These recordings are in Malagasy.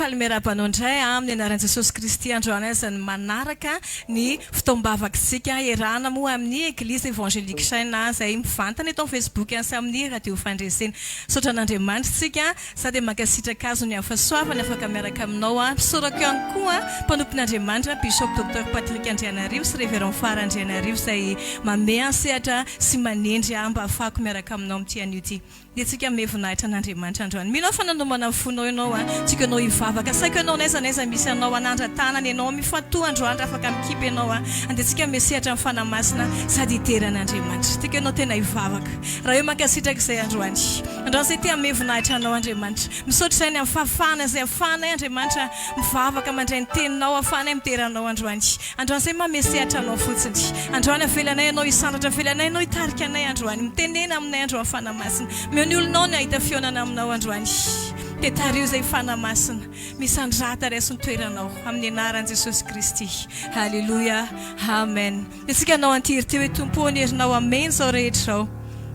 Faly miarahaba anao indray amin'ny anaran'i Jesosy Kristy androany aza ny manaraka ny fotoam-bavakitsika iarahana moa amin'ny Eglise Evangelique Chaîne izay mivantana eto amin'ny Facebook sy amin'ny Radio Fandresena. Misaotra an'Andriamanitra isika sady mankasitraka azy ny amin'ny fahasoavany afaka miaraka aminao. Isaorako ihany koa mpanompon'Andriamanitra Bishop Docteur Patrick Andrianarivo sy Révérend Fara Andrianarivo izay mamehy ny sehatra sy manendry ahy mba hahafahako miaraka aminao amin'ity anio ity. Dia tsika hanome voninahitra an'Andriamanitra androany. Mino aho fa nanomana ny fonao ianao an. Tiako ianao hivavaka. Asaiko ianao n'aiza n'aiza misy anao hanandra-tanana ianao. Mifantoha androany raha afaka mikipy ianao an. Andeha tsika hanome sehatra ny Fanahy Masina sady hidera an'Andriamanitra. Tiako ianao tena hivavaka. Raha hoe mankasitraka izay androany. Androany izay te hanome voninahitra anao Andriamanitra. Misaotra izay ny amin'ny fahafahana izay ahafahanay Andriamanitra mivavaka mandray ny teninao ahafahanay midera anao androany. Androany izay manome sehatra anao fotsiny. Androany avelanay ianao hisandratra avelanay ianao hitarika anay androany. Mitenena aminay androany Fanahy Masina. Omeo ny olonao ny hahita fihaonana aminao androany. Dia tariho izay Fanahy Masina. Misandrata raiso ny toeranao amin'ny anaran'i Jesosy Kristy. Haleloia. Amen. Dia tsika hanao an'ity hira ity hoe Tompo ô ny herinao hameno izao rehetra izao.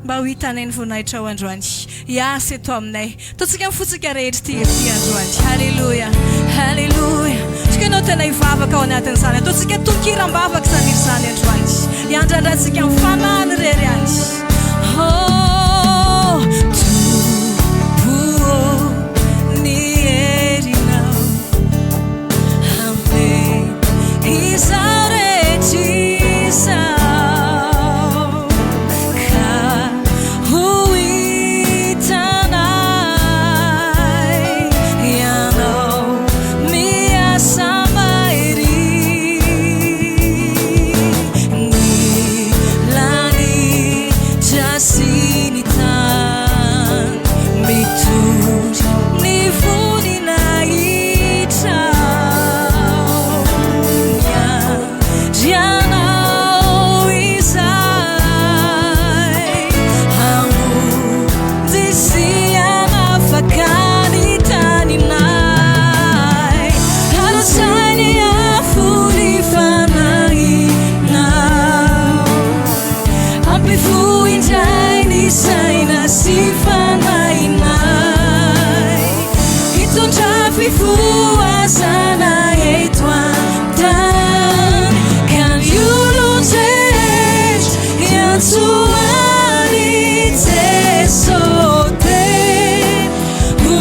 Mba ho hitanay ny voninahitrao androany. Hiasa eto aminay. Ataontsika ny fontsika rehetra ity hira ity androany. Haleloia. Haleloia. Tsika ianao tena hivavaka ao anatin'izany. Ataontsika tonon-kira am-bavaka izany hira izany androany. Hiandrandrantsika amin'ny fanahiny irery ihany. Oh, Tompo ô, ny herinao. Amen. Izao rehetra izao. Ka ho hitanay Ianao miasa mahery ny lanitra sy ny tany mitory ny voninahitrao Miandry Anao izahay hamonjy sy hanafaka ny taninay. Arotsay ny afo ny fanahinao, ampifoha indray ny saina sy fanahinay. Hitondra fifohazana eto an-tany ka ny olon-drehetra hiantso an'i Jeso dia ho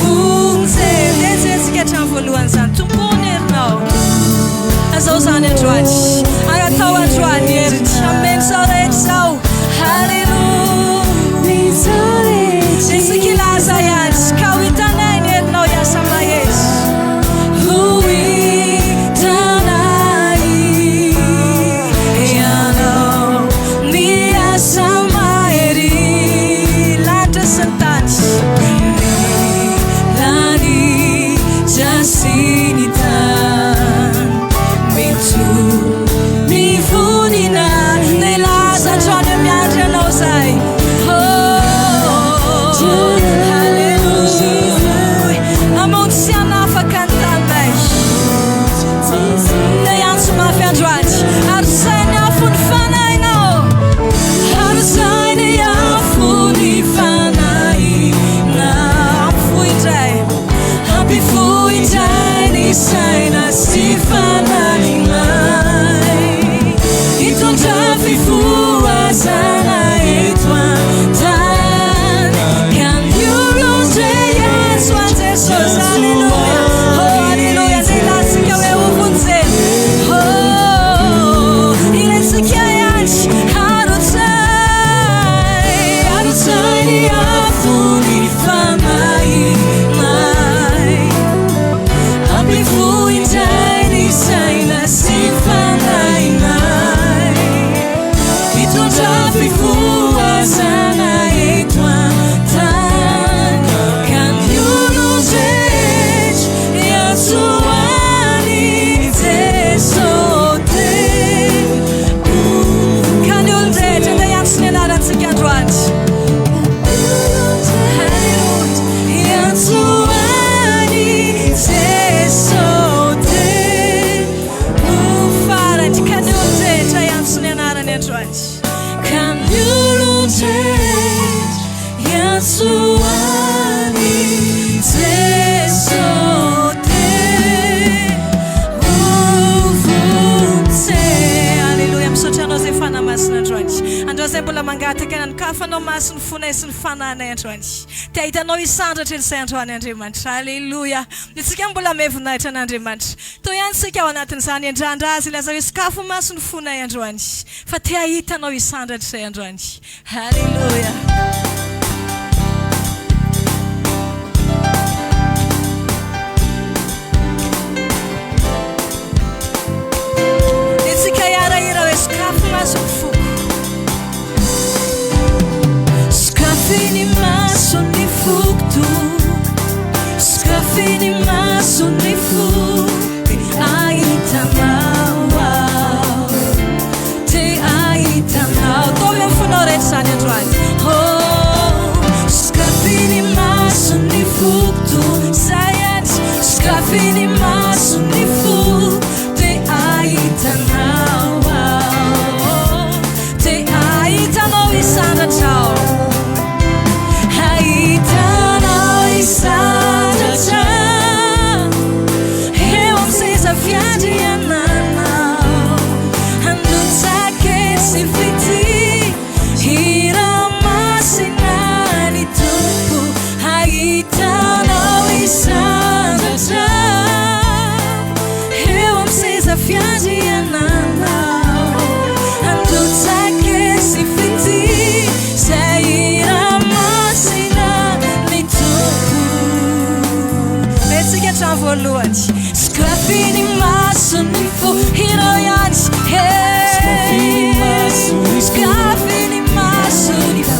vonjena. Jerentsika hatramin'ny voalohany izany. Tompo ô ny herinao. Azao izany androany. Ary atao androany ny heriny. Hameno izao rehetra izao. Haleloia. Isika hilaza ihany. Ka ho hitanay ny herinao hiasa mahery. Ho hitanay ianao miasa mahery. Lanitra sy ny tany. Ny lanitra sy ny tany. Mitory ny voninahiny. Nilaza hatrany miandry anao zay. Oh, haleloia. Hamonjy sy hanafaka ny taninay. Te hiantso mafy androany. Ary sainy afo ny fanahinao. Ary sainy afo ny fanahinao. Ampifoha indray. Ampifoha indray ny saina sy fanahinay. Hitondra fifohazana eto an-tany. Ka ny olon-drehetra hiantso an'i Jesosy. Aleloia. Oh, aleloia. Andeha hilatsika hoe ho vonjena. Oh, ilaintsika ihany. Arotsay, arotsay ny afo ny fanahinay. Ampifoha indray ny saina sy fanahinay. Hitondra fifohazana eto an-tany. Ka ny olon-drehetra hiantso an'i Jeso Tompo. Ka ny olon-drehetra dia hiantso ny anarantsika androany. Haleloia. Hiantso an'i Jeso Tompo. Farany, ka ny olon-drehetra hiantso ny anarany androany. Ka ny olon-drehetra hiantso an'i Jeso. mangataka ny hanokafanao maso ny fonay sy ny fanahinay androany. Te hahita Anao hisandratra eto izay androany Andriamanitra. Aleloia. Isika mbola ame voninahitra an'Andriamanitra. Toa ihany isika ao anatin'izany hiandrandra Azy hilaza hoe sokafo maso ny fonay androany fa te hahita Anao hisandratra izay androany. Aleloia. Isika hiara-hira hoe sokafo maso ny foko. Sokafy ny mason'ny foko Tompo. Sokafy ny mason'ny foko te hahita Anao aho. Te hahita Anao. Ataovy amin'ny fonao rehetra izany androany. Oh, sokafy ny mason'ny foko Tompo. Izay ihany. Sokafy ny mason'ny foko te hahita Anao aho. Te hahita Anao hisandratra aho. Hahita Anao hisandratra eo amin'ny seza fiandriananao. Handrotsaka sy fitia hira masina ny Tompo. Hahita Anao hisandratra eo amin'ny seza fiandriananao. Handrotsaka sy fitia izay hira masina ny Tompo. Betsika hatramin'ny voalohany. Sokafy ny mason'ny fo, hirao ihany. Sokafy ny mason'ny fo. Sokafy ny mason'ny fo.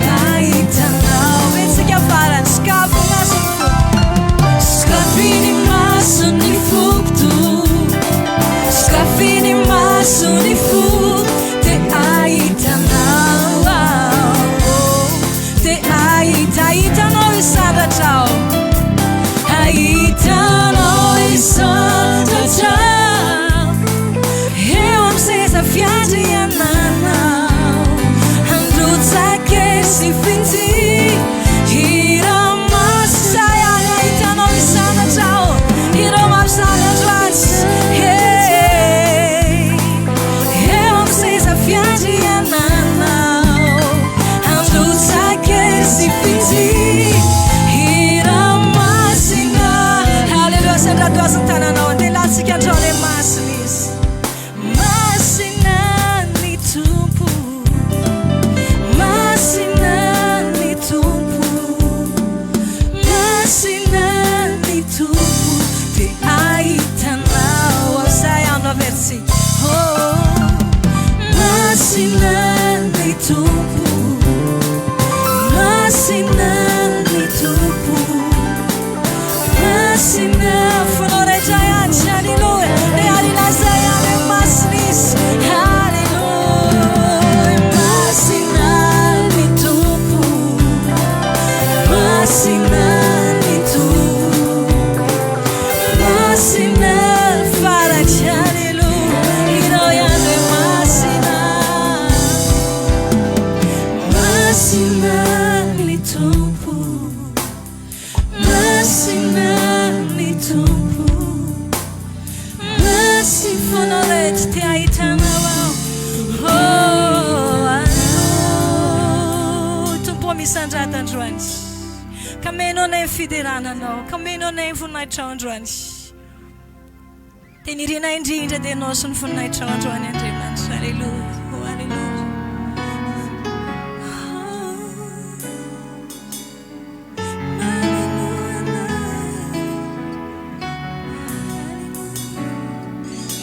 Hahita Anao. Betsika farany. Sokafy ny mason'ny fo. Sokafy ny mason'ny foko Tompo. Sokafy ny mason'ny foko te hahita Anao aho. Te hahita, hahita Anao hisandratra aho. Hahita Anao hisandratra eo amin'ny seza fiandriananao. Handrotsaka sy fitia hira masina ihany. Hahita Anao hisandratra aho. Ireo mampijaly androany. Hey, eo amin'ny seza fiandriananao. Handrotsaka sy fitia hira masina. Haleloia, sandrato azy ny tananao. Andeha latsika androany hoe masina Izy. Masina ny Tompo. Masina ny Tompo. Masina ny Tompo. Dia ahitanao ao izay andro averintsika. Oh, masina ny Tompo. Masina ny Tompo. Masina fonao rehetra ihany. Haleloia. Dia hilaza ihany hoe masina Izy. Haleloia. Masina ny Tompo. Masina ny Tompo. Masina farany. Haleloia. Irao ihany hoe masina. Masina ny Tompo. Masina ny Tompo. Masina fonao rehetra te hahita Anao aho. Oh, Anao. Tompo ô, misandrata androany. Ka meno anay ny fiderana Anao. Ka meno anay ny voninahitrao androany. Dia nirina indrindra dia Ianao sy ny voninahitrao androany Andriamanitra. Aleloia. Oh, aleloia.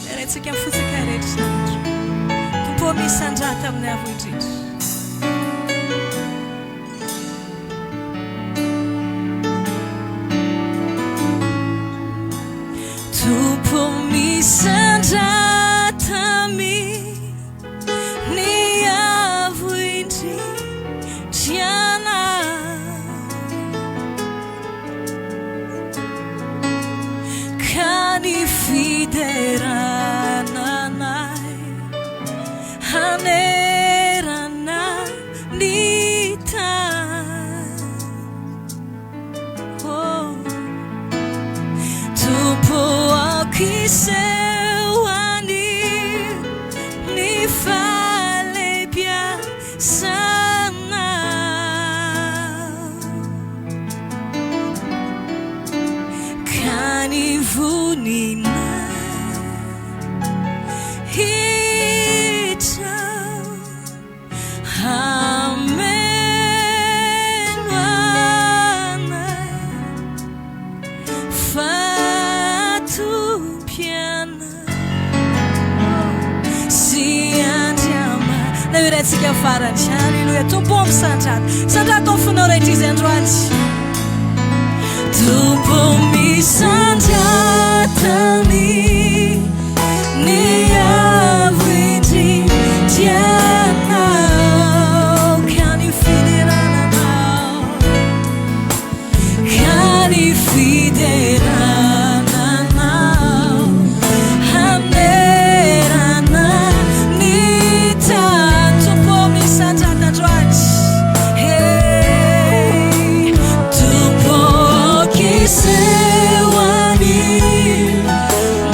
Deraintsika ny fotsaka rehetra izany andro. Tompo ô, misandrata amin'ny avo indrindra. Tompo misandrata amin'ny avo indrindra. Ka ny fiderana anay hanerana ny tany. Oh. Tompo aoka hiseho any ny Voninahitra hameno anay Fahatokiana sy Andriamanitra. Na iraintsika farany. Haleloia. Tompo ô misandrata. Sandrato amin'ny fonao rehetra izy androany. Tompo misandrata ny ny avo indrindra Ianao ka ny fiderana Anao ka ny fiderana Anao hamerana ny tany Tompo misandrata androany Hey Tompo aoka hiseho anio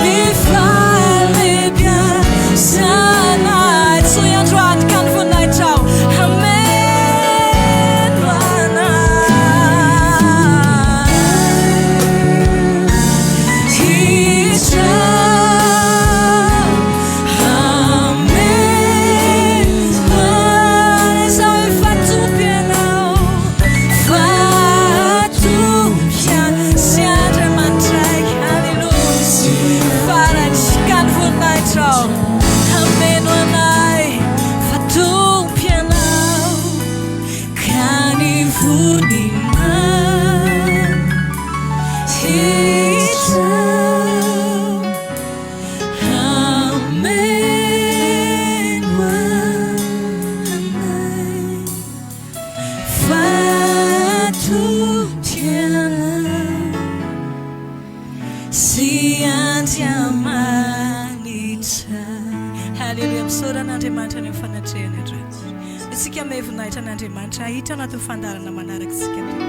ny fahalehibiazanay Tsoy androany ka ny voninahitrao hameno anay Hiditra hameno anay Izao efa Tompo Ianao Fa Tompo sy Andriamanitray Haleloia Farany ka ny voninahitrao hameno anay Fa Tompo Ianao ka ny voninahitrao hameno anay Fahatokiana sy Andriamanitra. Haleloia, misaora an'Andriamanitra any amin'ny fanatrehany hatrany. Isika mahay voninahitra an'Andriamanitra hahita anatin'ny fandaharana manaraka isika tompoko.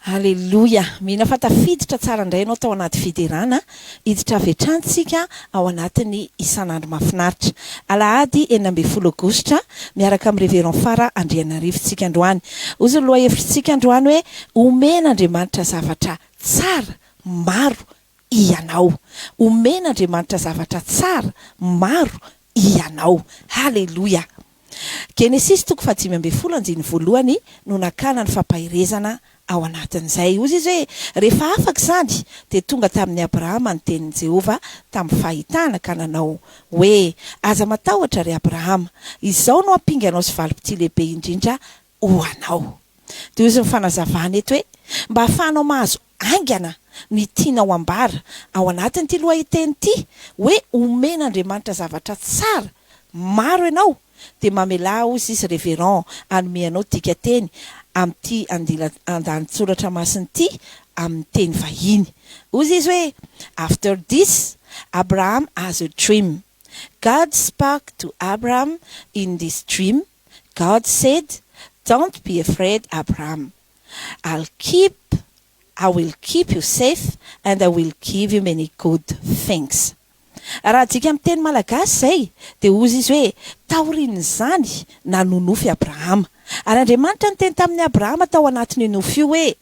Aleloia! Mino fa tafiditra tsara indray ianao tao anaty fiderana, hiditra avy hatrany tsika ao anatin'ny isan'andro mahafinaritra. Alahady 16 Aogositra, miaraka amin'ny Révérend Fara Andrianarivo tsika androany. Hozy ny lohahevitritsika androany hoe Omen'Andriamanitra zavatra tsara maro ianao. Omen'Andriamanitra zavatra tsara maro ianao. Haleloia! Genesisy toko faha-15 andininy voalohany no nakana ny fampaherezana ao anatin'izay. Hoy izy hoe, Rehefa afaka izany, dia tonga tamin'i Abrahama ny tenin'i Jehovah tamin'ny fahitana, ka nanao hoe, Aza matahotra, ry Abrahama. Izao no ampinganao sy valim-pitia lehibe indrindra ho anao. Dia hoy izy ny fanazavana eto hoe, Mba hahafahanao mahazo haingana ny tianao ambara ao anatin'ity lohahiteny ity, hoe omen'Andriamanitra zavatra tsara maro ianao, dia mamelà hozy izy Révérend hanome anao dikateny amin'ity andalan-tsoratra masina ity amin'ny teny vahiny. Hozy izy hoe, After this, Abraham has a dream. God spoke to Abraham in this dream, God said, Don't be afraid Abraham. I'll keep I will keep you safe and I will give you many good things. Raha adika amin'ny teny malagasy izay dia hozy izy hoe, Taorian'izany nanonofy Abrahama. Ary Andriamanitra niteny tamin'i Abrahama tao anatin'io nofy io hoe,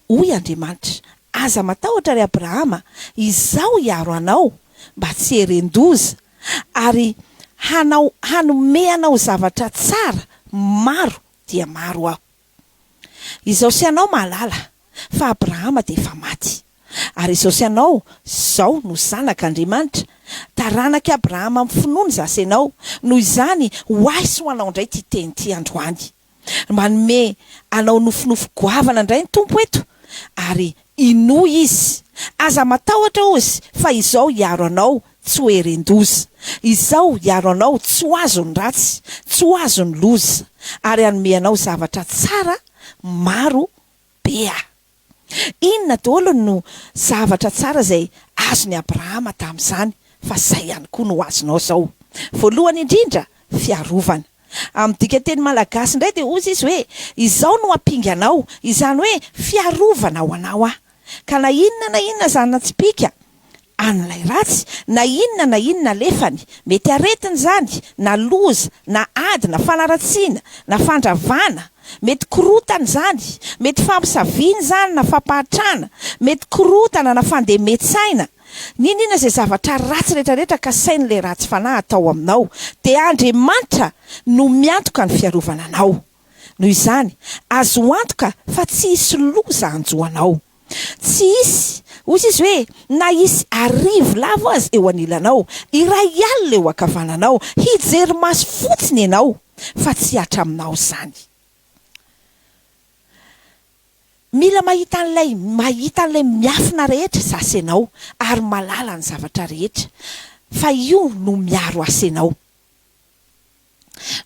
Hoy Andriamanitra, Aza matahotra ry Abrahama, Izaho hiaro anao mba tsy hieren-doza, ary hanao hanome anao zavatra tsara maro dia maro Aho. Izao sy ianao mahalala fa Abrahama dia efa maty. Ary izao sy ianao izao no zanak' Andriamanitra, taranak'i Abrahama amin'ny finoana izaho sy ianao, noho izany ho ahy sy ho anao indray ity teny ity androany. Manome anao nofinofy goavana indray ny Tompo eto, ary inoa Izy. Aza matahotra hozy fa izao hiaro anao tsy ho eren-doza. Izao hiaro anao tsy ho azon'ny ratsy, tsy ho azon'ny loza, ary hanome anao zavatra tsara maro be aho. Inona daholo no zavatra tsara izay azon'i Abrahama tamin'izany, fa izay ihany koa no azonao izao? Voalohany indrindra, fiarovana. Amin'ny dikanteny malagasy indray dia hozy izy hoe, Izao no ampinganao, izany hoe fiarovana ho anao aho. Ka na inona na inona zana-tsipìka an'ilay ratsy, na inona na inona alefany, mety aretina izany, na loza, na ady, na fanaratsiana, na fandravana. Mety korotana izany, mety fampisaviana izany na fampahantrana, mety korotana na fandemen-tsaina. N'inon'inona izay zavatra ratsy rehetrarehetra kasain'ilay ratsy fanahy atao aminao, dia Andriamanitra no miantoka ny fiarovana anao. Noho izany, azo antoka fa tsy hisy loza hanjo anao. Tsy hisy, hoy izy hoe, na hisy arivo lavo aza eo anilanao, iray alina eo ankavananao, hijery maso fotsiny ianao, fa tsy hihatra aminao izany. Mila mahita an'ilay mahita an'ilay miafina rehetra zasy ianao, ary mahalala ny zavatra rehetra, fa io no miaro asy ianao.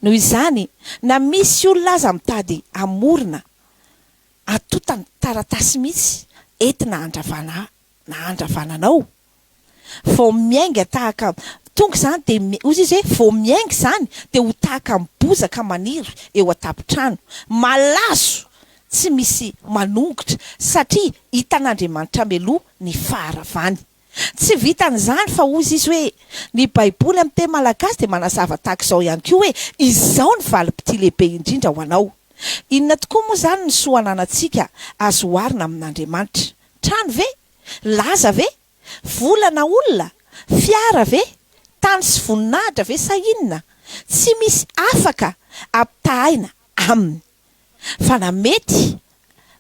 Noho izany, na misy olona aza mitady hamorona antontan-taratasy mihitsy entina handravana na handravana anao, vao miainga tahaka, tonga izany dia, hoy izy hoe, vao miainga izany dia ho tahaka ny bozaka maniry eo an-tampon-trano, malazo tsy misy manongotra satria hitan'Andriamanitra mialoha ny faharavany. Tsy vitan'izany fa hozy izy hoe, ny baiboly amin'ny teny malagasy dia manazava tahaka izao ihany koa hoe, izao ny valim-pitia lehibe indrindra ho anao. Inona tokoa moa izany ny soa ananantsika azo oharina amin'Andriamanitra? Trano ve? Laza ve? Vola na olona? Fiara ve? Tany sy voninahitra ve sa inona? Tsy misy afaka ampitahaina aminy. Fa na mety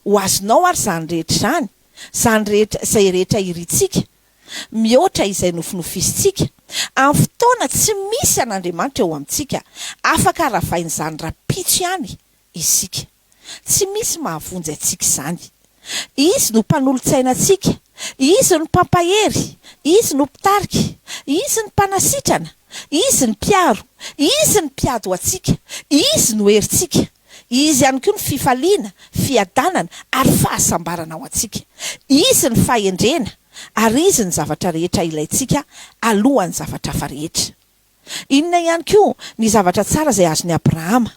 ho azonao ary izany rehetra izany, izany rehetra, izay rehetra irintsika, mihoatra izay nofinofisintsika, amin'ny fotoana tsy misy an'Andriamanitra eo amintsika, afaka ravain'izany rahampitso ihany isika. Tsy misy mahavonjy antsika izany. Izy no mpanolotsaina antsika, Izy no mpampahery, Izy no mpitarika, Izy no mpanasitrana, Izy ny mpiaro, Izy ny mpiady ho antsika, Izy no herintsika. Izy ihany koa ny fifaliana, fiadanana ary fahasambarana ho antsika. Izy ny fahendrena ary Izy ny zavatra rehetra ilaintsika alohan'ny zavatra hafa rehetra. Inona ihany koa ny zavatra tsara izay azon'i Abrahama?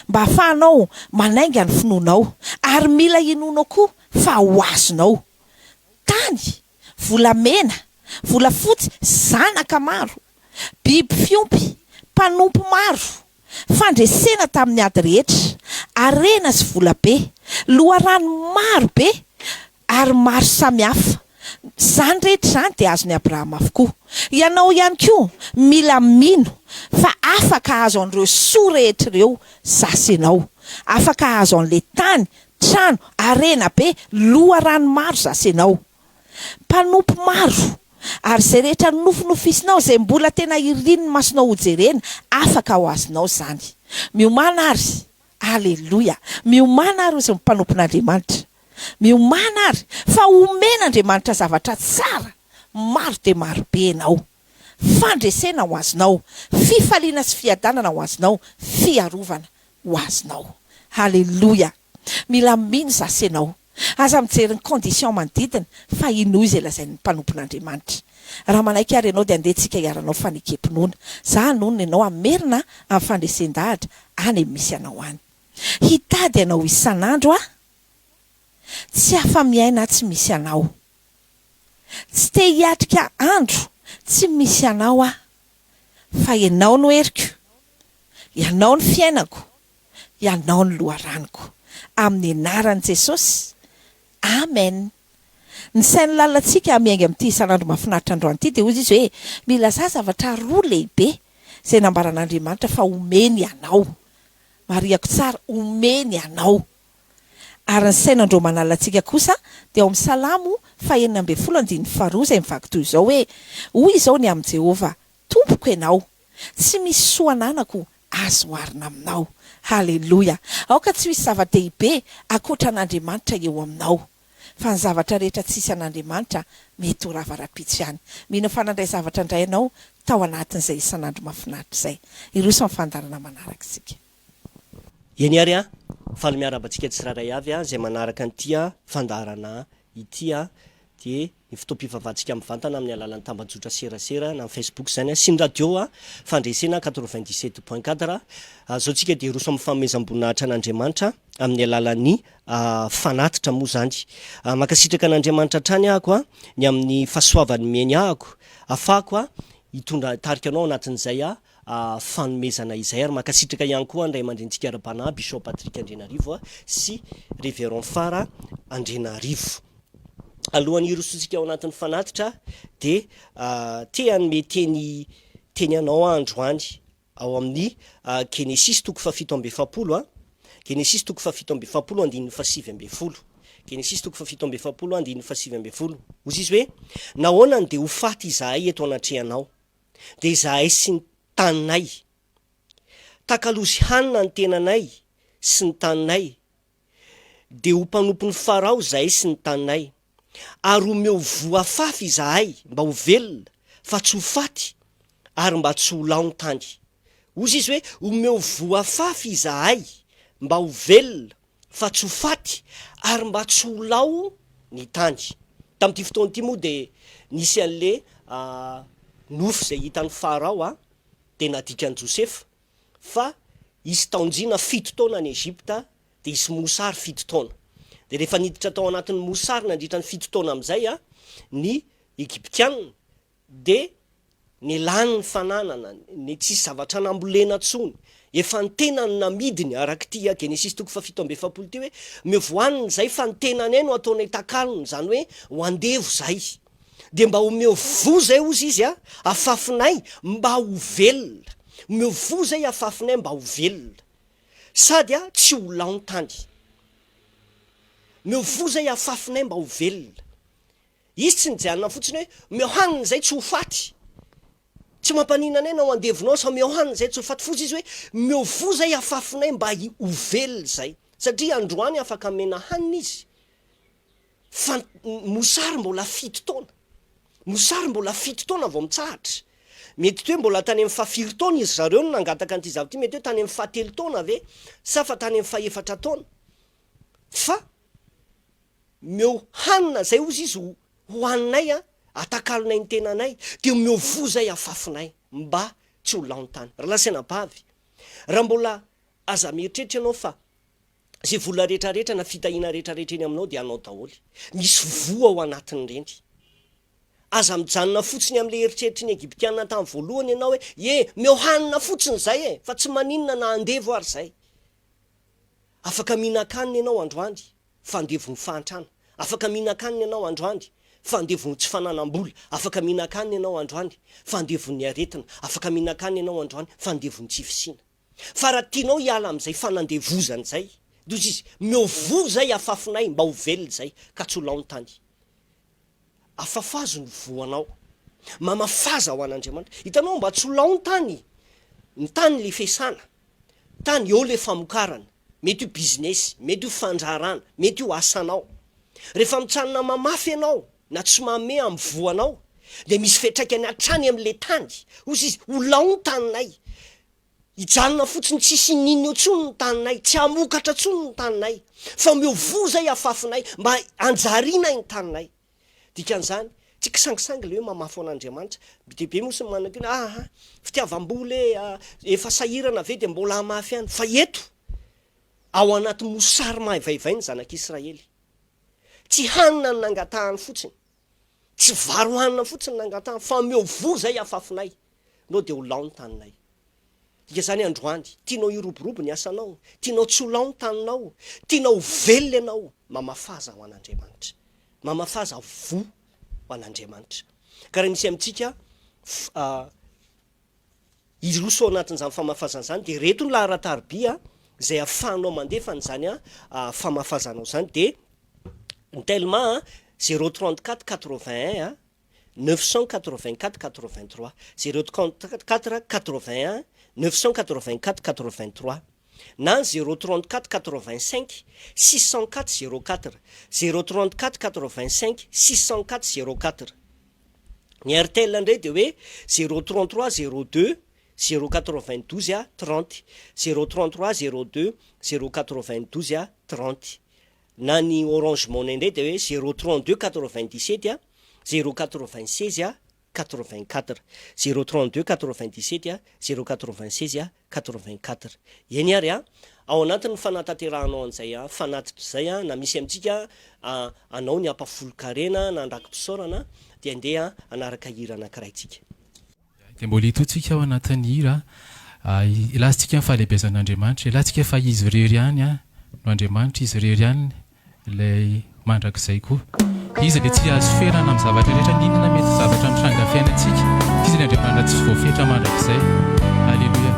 Mba hahafahanao manainga ny finoanao ary mila inoanao koa fa ho azonao. Tany, volamena, volafotsy, zanaka maro, biby fiompy, mpanompo maro, fandresena tamin'ny ady rehetra, harena sy vola be, loharano maro be ary maro samihafa. Izany rehetra izany dia azon'i Abrahama avokoa. Ianao ihany koa mila mino fa afaka hahazo an'ireo soa rehetra ireo zasy ianao. Afaka hahazo an'ilay tany, trano, harena be, loharano maro zasy ianao. Mpanompo maro, ary izay rehetra nofinofisinao, izay mbola tena irin'ny masonao hojerena, afaka ho azonao izany. Miomàna àry, Aleloia! Miomàna àry, hoy ny mpanompon'Andriamanitra. Miomàna àry, fa homen'Andriamanitra zavatra tsara maro dia maro be ianao. Fandresena ho azonao, fifaliana sy fiadanana ho azonao, fiarovana ho azonao. Aleloia! Mila mino zasy ianao. Aza mijery ny condition manodidina fa inoy izay lazain'ny mpanompon'Andriamanitra. Raha manaiky ary ianao dia andeha tsika hiaranao fanekem-pinoana. Za hanonona ianao hamerina amin'ny fandresen-dahatra any amin'ny misy anao any. Hitady anao isan'andro aho. Tsy afa-miaina aho tsy misy anao. Tsy te hiatrika andro tsy misy anao aho. Fa ianao no heriko. Ianao no fiainako. Ianao no loharanoko. Amin'ny anaran'i Jesosy. Amen. Ny sain'ny lalantsika miainga amin'ity isan'andro mahafinaritra androany ity dia hoy izy hoe, Milazà zavatra roa lehibe izay nambaran'Andriamanitra fa homeny anao. Marihako tsara, homeny anao. Ary ny saina androaman'alantsika kosa dia ao amin'ny Salamo fahenina ambin'ny folo andininy faharoa izay mivaky toy izao hoe, Hoy izao ny amin'i Jehovah, Tompoko ianao, tsy misy soa ananako azo oharina aminao. Haleloia! Aoka tsy ho hisy zava-dehibe ankoatra an'Andriamanitra eo aminao. Fa ny zavatra rehetra tsisy an'Andriamanitra mety ho rava rahampitso ihany. Mino fa nandray zavatra indray ianao tao anatin'izay isan'andro mahafinaritra izay. Hiroso amin'ny fandaharana manaraka isika. Eny ary an! Faly miarahaba antsika tsirairay avy izay manaraka an'ity fandaharana ity dia ny fotoam-pivavahantsika mivantana amin'ny alalan'ny tambajotra serasera na ny Facebook izany sy ny radio Fandresena 97.4. Izao tsika dia hiroso amin'ny fanomezam-boninahitra an'Andriamanitra amin'ny alalan'ny fanatitra moa izany. Mankasitraka an'Andriamanitra hatrany ahako ny amin'ny fahasoavany nomeny ahako, afahako hitondra hitarika anao ao anatin'izay. fanomezana izay ary mankasitraka ihany koa ny ray aman-drenintsika ara-panahy Bishop Patrick Andrianarivo sy Révérend Fara Andrianarivo. Alohan'ny hirosoantsika ao anatin'ny fanatitra dia te hanome teny teny anao aho androany ao amin'ny Genesisy toko fahafito amby efapolo a, Genesisy toko fahafito amby efapolo andininy fahasivy ambin'ny folo, Genesisy toko fahafito amby efapolo andininy fahasivy ambin'ny folo. Hoy izy hoe: "Nahoana no dia ho faty izahay eto anatrehanao, dia izahay sy ny taninay? Takalozy hanina ny tenanay sy ny taninay, dia ho mpanompon'i Farao izahay sy ny taninay. Ary omeo voa afafy izahay mba ho velona, fa tsy ho faty, ary mba tsy ho lao ny tany." Hoy izy hoe: "Omeo voa afafy izahay mba ho velona, fa tsy ho faty, ary mba tsy ho lao ny tany." Tamin'ity fotoana ity moa dia nisy an'le nofy izay hitan'i Farao, dia nadikan'i Josefa fa hisy taonjina 7 taona any Egypta, dia hisy mosary 7 taona. Dia rehefa niditra tao anatin'ny mosary nandritra ny 7 taona amin'izay ny Egyptiana, dia nilany ny fananana, ny tsisy zavatra nambolena intsony, efa ny tenany namidiny, araka ity Genesisy toko fahafito amby efapolo ity hoe: "Omeo voaniny izay fa ny tenanay no ataonay takalony", izany hoe ho andevo izay. "Dia mba omeo voa izay", hozy izy, a afafinay mba ho velona. "Omeo voa izay afafinay mba ho velona. Sady a tsy ho lao ny tany. Omeo voa izay afafinay mba ho velona." Izy tsy nijanona fotsiny hoe omeo hanina izay tsy ho faty. Tsy mampaninona anay na ho andevonao sa omeo hanina izay tsy ho faty. Fotsy izy hoe omeo voa izay afafinay mba ho velona izay. Satria androany afaka amena hanina izy. Fa mosary mbola 7 taona. Mosary mbola 7 taona vao mitsahatra. Mety hoe mbola tany amin'ny fahafiry taona izy zareo no nangataka an'ity zavatra ity, mety hoe tany amin'ny fahatelo taona ve sa fa tany amin'ny fahefatra taona. Fa "Meo hanina zay", hozy izy, "ho hohaninay a, atakalonay ny tenanay, dia omeo voa zay afafinay mba tsy ho lao ny tany." Rahalahy sy anabavy, raha mbola aza mieritreritra ianao fa zay vola rehetrarehetra na fitahiana rehetrarehetra eny aminao dia anao daholo. Misy voa ao anatin'ireny. Aza mijanona fotsiny amin'ilay eritreritry ny Egyptiana tamin'ny voalohany ianao hoe, "Ye, meo hanina fotsiny izay e, fa tsy maninona na andevo ary izay." Afaka mihinan-kanina ianao androany, fa andevon'ny fahantrana. Afaka mihinan-kanina ianao androany, fa andevon'ny tsy fananam-bola. Afaka mihinan-kanina ianao androany, fa andevon'ny aretina. Afaka mihinan-kanina ianao androany, fa andevon'ny tsy fisiana. Fa raha tianao hiala amin'izay fanandevozana izay, dia hoy izy, "Omeo voa izay afafinay mba ho velona izay, ka tsy ho lao ny tany." Afafazo ny voanao. Mamafaza ho an'Andriamanitra. Hitanao, mba tsy ho lao ny tany, ny tany lefesana, tany eo le famokarana, mety io business, mety io fandraharana, mety io asanao. Rehefa mitsanona mamafy ianao na tsy manome amin'ny voanao, dia misy fiantraikany hatrany amin'le tany. Hoy izy, "Ho lao ny taninay. Hijanona fotsiny tsisy inin eo intsony ny taninay, tsy hamokatra intsony ny taninay, fa omeo voa izay afafinay mba hanjarinay ny taninay." Dikan'izany, tsy kisangisangy ilay hoe mamafy ho an'Andriamanitra. Be dia be moa sy ny manana koa hoe aha, fitiavam-bola e, efa sahirana ve dia mbola hamafy ihany. Fa eto, ao anaty mosary mahaivaivay ny zanak'Israely. Tsy hanina ny nangatahany fotsiny, tsy vary hohanina fotsiny ny nangatahany, fa omeo voa izay afafinay, nao dia ho lao ny taninay. Dika izany androany, tianao hiroborobo ny asanao, tianao tsy ho lao ny taninao, tianao ho velona ianao, mamafaza ho an'Andriamanitra. Mamafaza voa ho an'Andriamanitra. Ka raha misy amintsika hiroso ao anatin'izany famafazana izany dia ireto ny laharan-tariby izay ahafahanao mandefa an'izany famafazanao izany dia ny Telma 034 81 984 83, 034 81 984 83 na 034 85 604 04, 034 85 604 04. Ny Airtel indray dia hoe 033 02 092 30, 033 02 092 30 na ny Orange Money indray dia hoe 032 97 096 84, 032 97 096 84. Eny ary a, ao anatin'ny fanatanterahanao an'izay fanatitra izay a, na misy amintsika anao ny ampahafolon-karena na andraki-pisaorana, dia andeha hanaraka hira anankiray tsika. Dia mbola hitohy tsika ao anatin'ny hira, hilaza-tsika ny fahalehibeazan'Andriamanitra, hilaza-tsika fa Izy irery ihany no Andriamanitra, Izy irery ihany ilay mandrakizay koa. Izy ilay tsy azo ferana amin'ny zavatra rehetra, n'inona mety zavatra mitranga amin'ny fiainantsika, Izy ilay Andriamanitra tsy voafetra mandrakizay. Aleloia.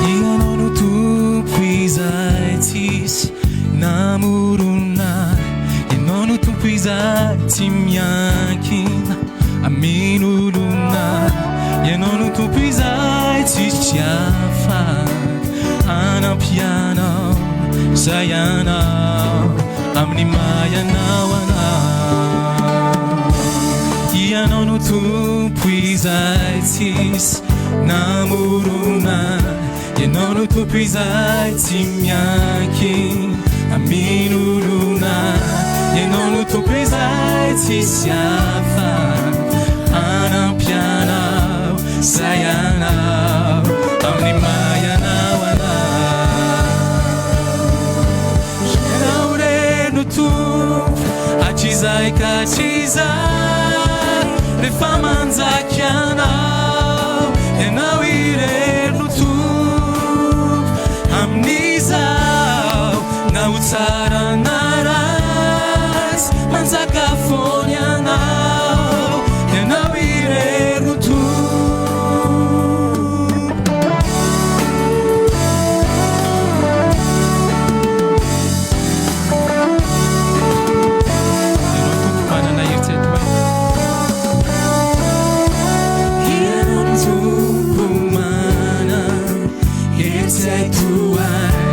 Ianao no Tompo izay tsisy namorona Ianao no Tompo izay tsy miankina amin'olona Ianao no Tompo izay tsisy afaka hanampy anao Izay anao amin'ny maha ianao anao Ianao no Tompo izay tsisy namorona Ianao no Tompo izay tsy miankina amin'olona Ianao no Tompo izay tsisy hafa hanampy anao Izay anao amin'ny maha ianao anao Ianao irery no Tompo hatrizay ka hatrizay Rehefa manjaka Ianao, Ianao irery no Tompo Amin'izao na ho tsara na ratsy Manjaka foana Ianao, Ianao irery no Tompo. Ianao Tompo manana hery tsy hay tohaina. Ianao no Tompo manana hery tsy hay tohaina.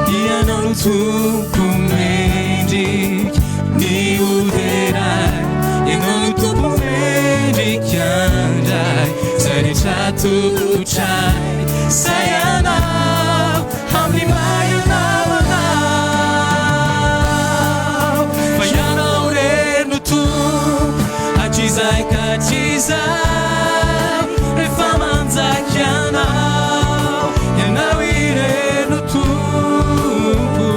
Ianao no Tompo mendrika ny hoderaina. Ianao no Tompo mendrika handray izay rehetra atolotray. Izay Anao amin'ny maha Ianao Anao. Fa Ianao irery no Tompo hatrizay ka hatrizay. Rehefa manjaka Ianao, Ianao irery no Tompo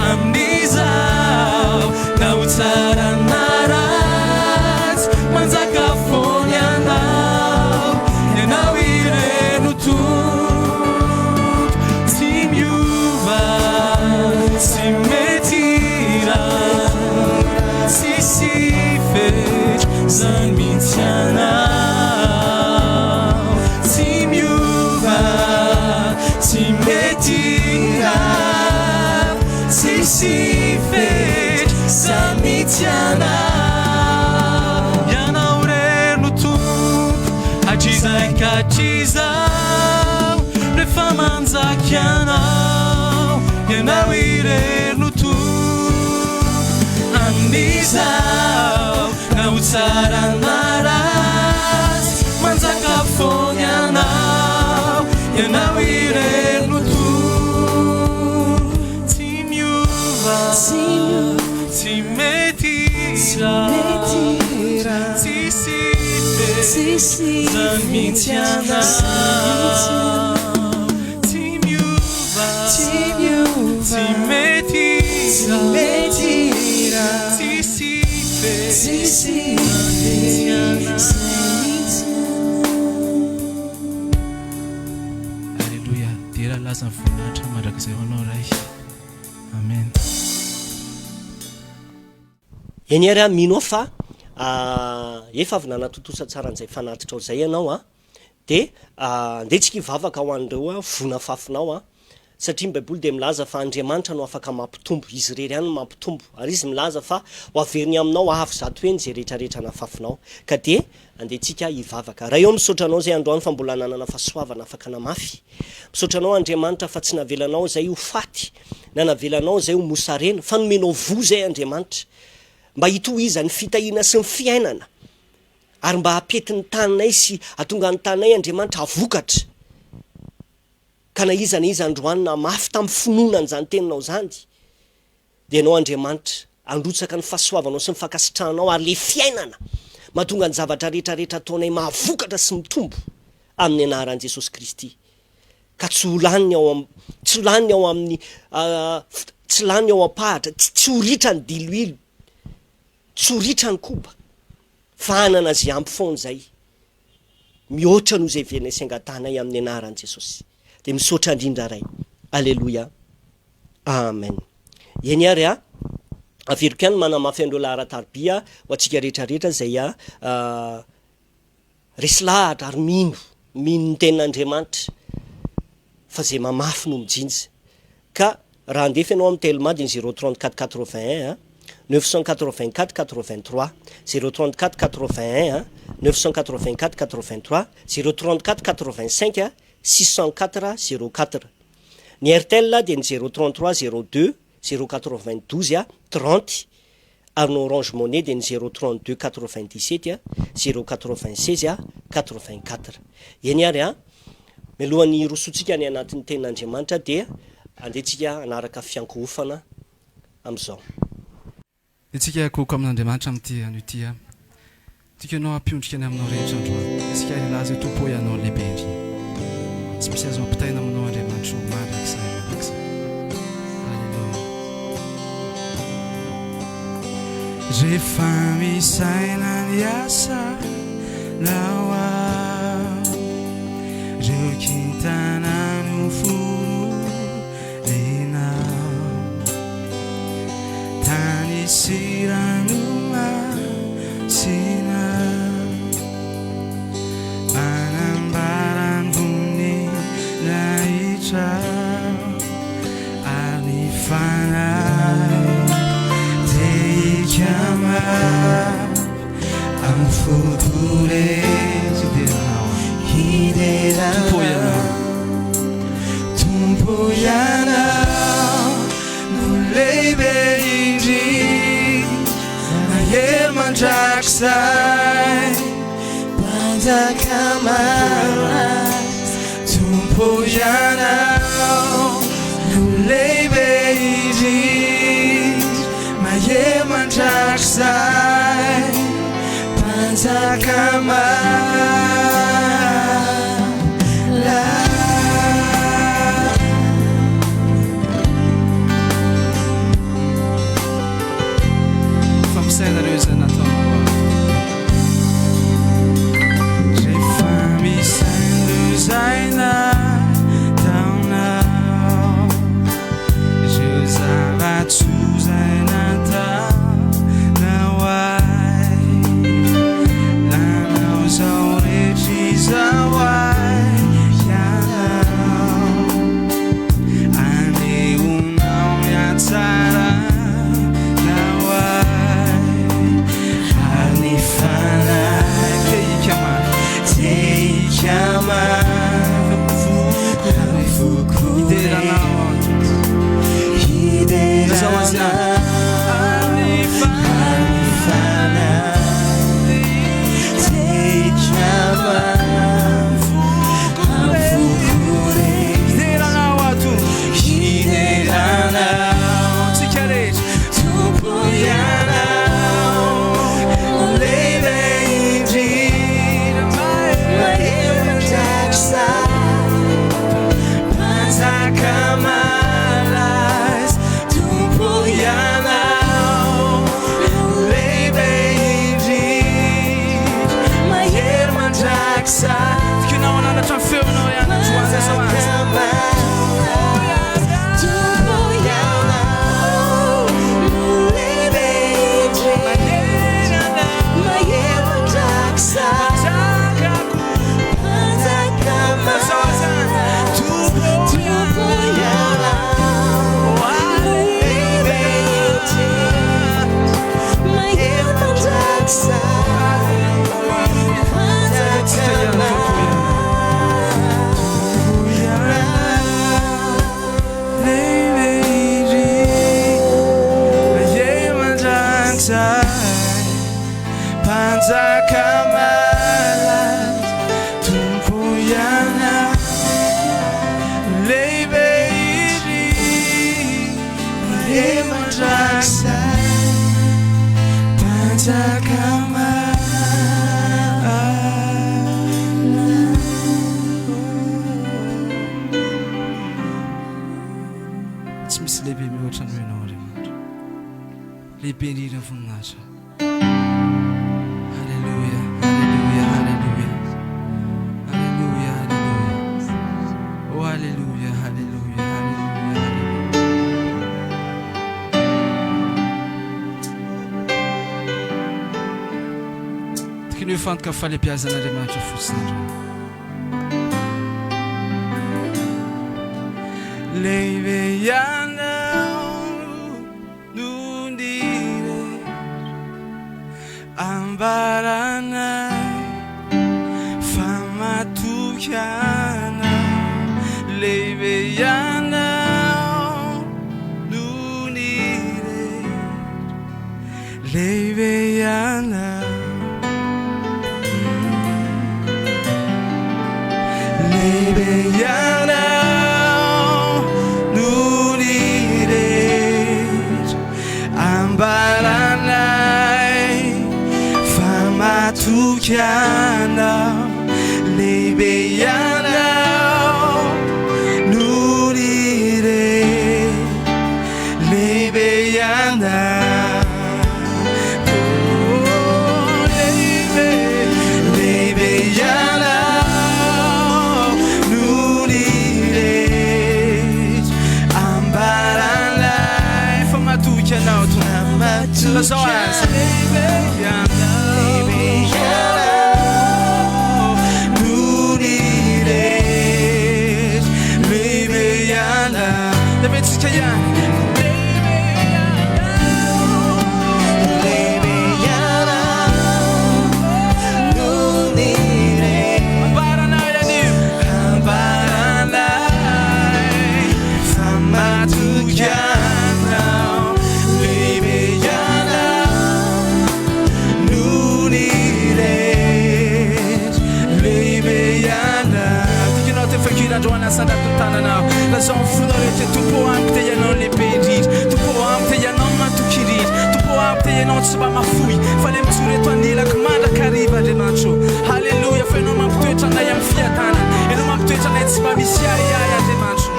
amin'izao na ho tsara na ratsy. Manjaka foana Ianao, Ianao irery no Tompo. Tsy miova, tsy mety ratsy, tsisy fetra zany mihitsy Ianao. Tsy miova, tsy mety ratsy, tsisy fetra zany mihitsy Ianao. Ianao irery no Tompo hatrizay ka hatrizao, rehefa manjaka Ianao, Ianao irery no Tompo amin'izao na ho tsara na ratsy, manjaka foana Ianao, Ianao irery no Tompo tsy miova, tsy mety ratsy, tsisy fetra zany mihitsy Ianao, tsy miova, tsy mety ratsy, tsisy fetra zany mihitsy Ianao. Aleloia, dera laza ny voninahitra mandrakizay ho anao Ray. Amen. Eny ary an, mino aho fa efa avy nanatontosa tsara an'izay fanatitrao izay ianao an, dia andeha tsika hivavaka ho an'ireo voa nafafinao an, satria ny baiboly dia milaza fa Andriamanitra no afaka mampitombo, Izy irery ihany no mampitombo, ary Izy milaza fa ho averiny aminao avo zato heny izay rehetra rehetra nafafinao, ka dia andeha tsika hivavaka. Ray ô misaotra Anao izay androany fa mbola nanana fahasoavana afaka namafy, misaotra Anao Andriamanitra fa tsy navelanao izay ho faty na navelanao izay ho mosarena, fa nomenao voa izay Andriamanitra, mba hitohizan'ny fitahiana sy ny fiainana, ary mba hampety ny taninay sy hahatonga ny taninay Andriamanitra havokatra. Ka na iza na iza androany namafy tamin'ny finoana an'izany teninao izany, dia Ianao Andriamanitra, handrotsaka ny fahasoavanao sy ny fankasitrahanao ary ilay fiainana. Mahatonga ny zavatra rehetra rehetra ataonay mahavokatra sy mitombo amin'ny anaran'i Jesosy Kristy. Ka tsy ho lany ao am, tsy ho lany ao amin'ny, tsy lany ao am-pahatra, tsy, tsy ho ritra ny diloilo, tsy ho ritra ny koba, fa hanana izay ampy foana izay, mihoatra noho izay heverina sy angatahanay amin'ny anaran'i Jesosy. Dia misaotra indrindra Ray. Aleloia. Amen. Eny ary a, averiko ihany ny manamafy an'ireo laharan-tarobia ho antsika rehetra rehetra izay a, resy lahatra ary mino, mino ny tenin'Andriamanitra fa izay mamafy no mijinja. Ka raha handefa ianao amin'ny Telma dia ny 034 81 984 83, 034 81 984 83, 034 85 604 04. Ny Airtel dia ny 033 02 092 30 ary ny Orange Money dia ny 032 97 096 84. Eny ary an! Mialohan'ny hirosoantsika any anatin'ny Tenin'Andriamanitra dia andeha tsika hanaraka fiankohofana amin'izao. Dia tsika hiankohoka amin'Andriamanitra amin'ity anio ity aho. Tiako ianao hampiondrika ny aminao rehetra androany. Isika hilaza eo Tompo ô Ianao lehibe indrindra. Tsy misy azo ampitaina aminao Andriamanitra ô mandrakizay mandrakizay. Alléluia. Rehefa misaina ny asanao aho, reo kintana noforoninao, tany sy ranomasina, manambara ny voninahitrao. Ary ny fanahy te hikama amin'ny foko rehetra hidera Anao. Tompo Ianao no lehibe indrindra, mahery mandrakizay, Mpanjaka malaza. Tompo Ianao no lehibe indrindra, mahery mandrakizay, Mpanjaka malaza. Fa misaina ireo izay nataonao ahy. Rehefa misaina ireo izay nataonao, ireo zava-tsoa izay nataonao ahy, nanao izao rehetra izao ahy Ianao, anehoanao ny hatsaranao ahy. Ary ny fanahy te hikama, te hikama amin'ny foko hidera Anao aho Tompo, hidera Anao. Ary ny fanahy te hikama amin'ny foko hidera Anao aho Tompo, hidera Anao. Tsika rehetra. Tompo Ianao no lehibe indrindra, mahery mandrakizay, Mpanjaka malaza. Tompo Ianao no lehibe indrindra, mahery mandrakizay. Tianao hananatra ny feonao ihany androany izao aza. Tompo Ianao no lehibe indrindra, mahery mandrakizay, Mpanjaka malaza. Tompo Ianao no lehibe indrindra, mahery mandrakizay, Mpanjaka malaza. Lehibe indrindra ny voninahitra. Haleloia, haleloia, haleloia. Haleloia, haleloia. Oh, haleloia, haleloia, haleloia, haleloia. Tokony ho fantoka fahalehibiazan'Andriamanitra fotsiny androany. Lehibe ianao no nirery ambaranay fa matoky anao. Lehibe ianao no nirery, lehibe ianao. Lehibe ianao no ny rehetra ambaranay fa matoky anao. Lehibe ianao no ny rehetra, lehibe ianao. Lehibe ianao no ny rehetra ambaranay fa matoky anao Tompo. Lazao azy. Lehibe ianao no ny rehetra. Lehibe ianao. Lehibe tsika ihany. Ianao tsy mba mahafoy fa le mijoro eto anilako mandrakariva Andriamanitra ô. Haleloia fa Ianao mampitoetra anay amin'ny fiadanana. Ianao mampitoetra anay tsy mba misy ahiahy Andriamanitra ô.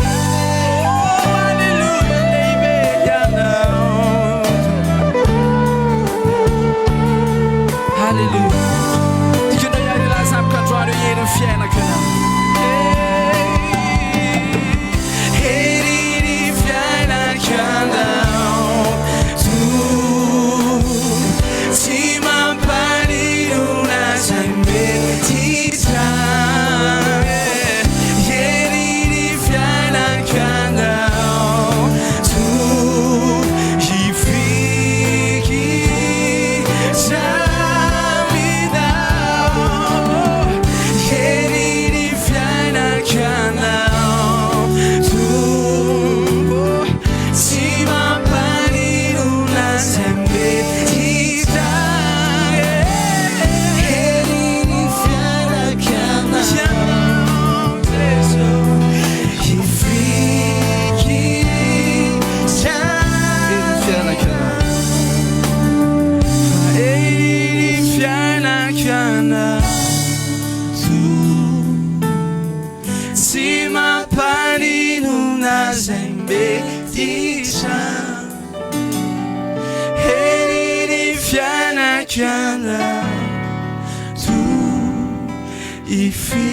Oh haleloia lehibe Ianao. Haleloia. Tiako Ianao hiary hilaza amiko androany hoe herin'ny fiainako Ianao. Hey. Herin'ny fiainako Ianao. Tompo, tsy mampaninona izay mety hitranga. Herin'ny fiainako Ianao. Tompo, hifikitra aminao. Herin'ny fiainako Ianao. Tompo, tsy mampaninona izay mety hitranga. Herin'ny fiainako Ianao, Jeso. Hifikitra. Herin'ny fiainako Ianao. Herin'ny fiainako Ianao. Tompo. Tsy mampaninona izay mety hitranga. Herin'ny fiainako Ianao. Tompo, hifikitra.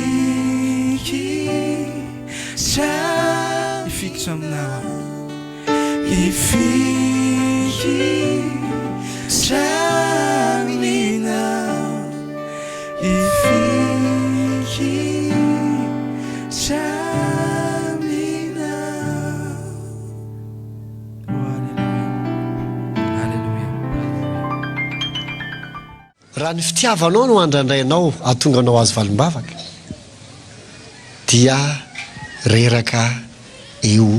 Hifikitra aminao aho. Hifikitra aminao. Hifikitra aminao. Oh, haleloia. Haleloia. Raha ny fitiavanao no andrandrainao hahatonga anao hahazo valim-bavaka dia reraka eo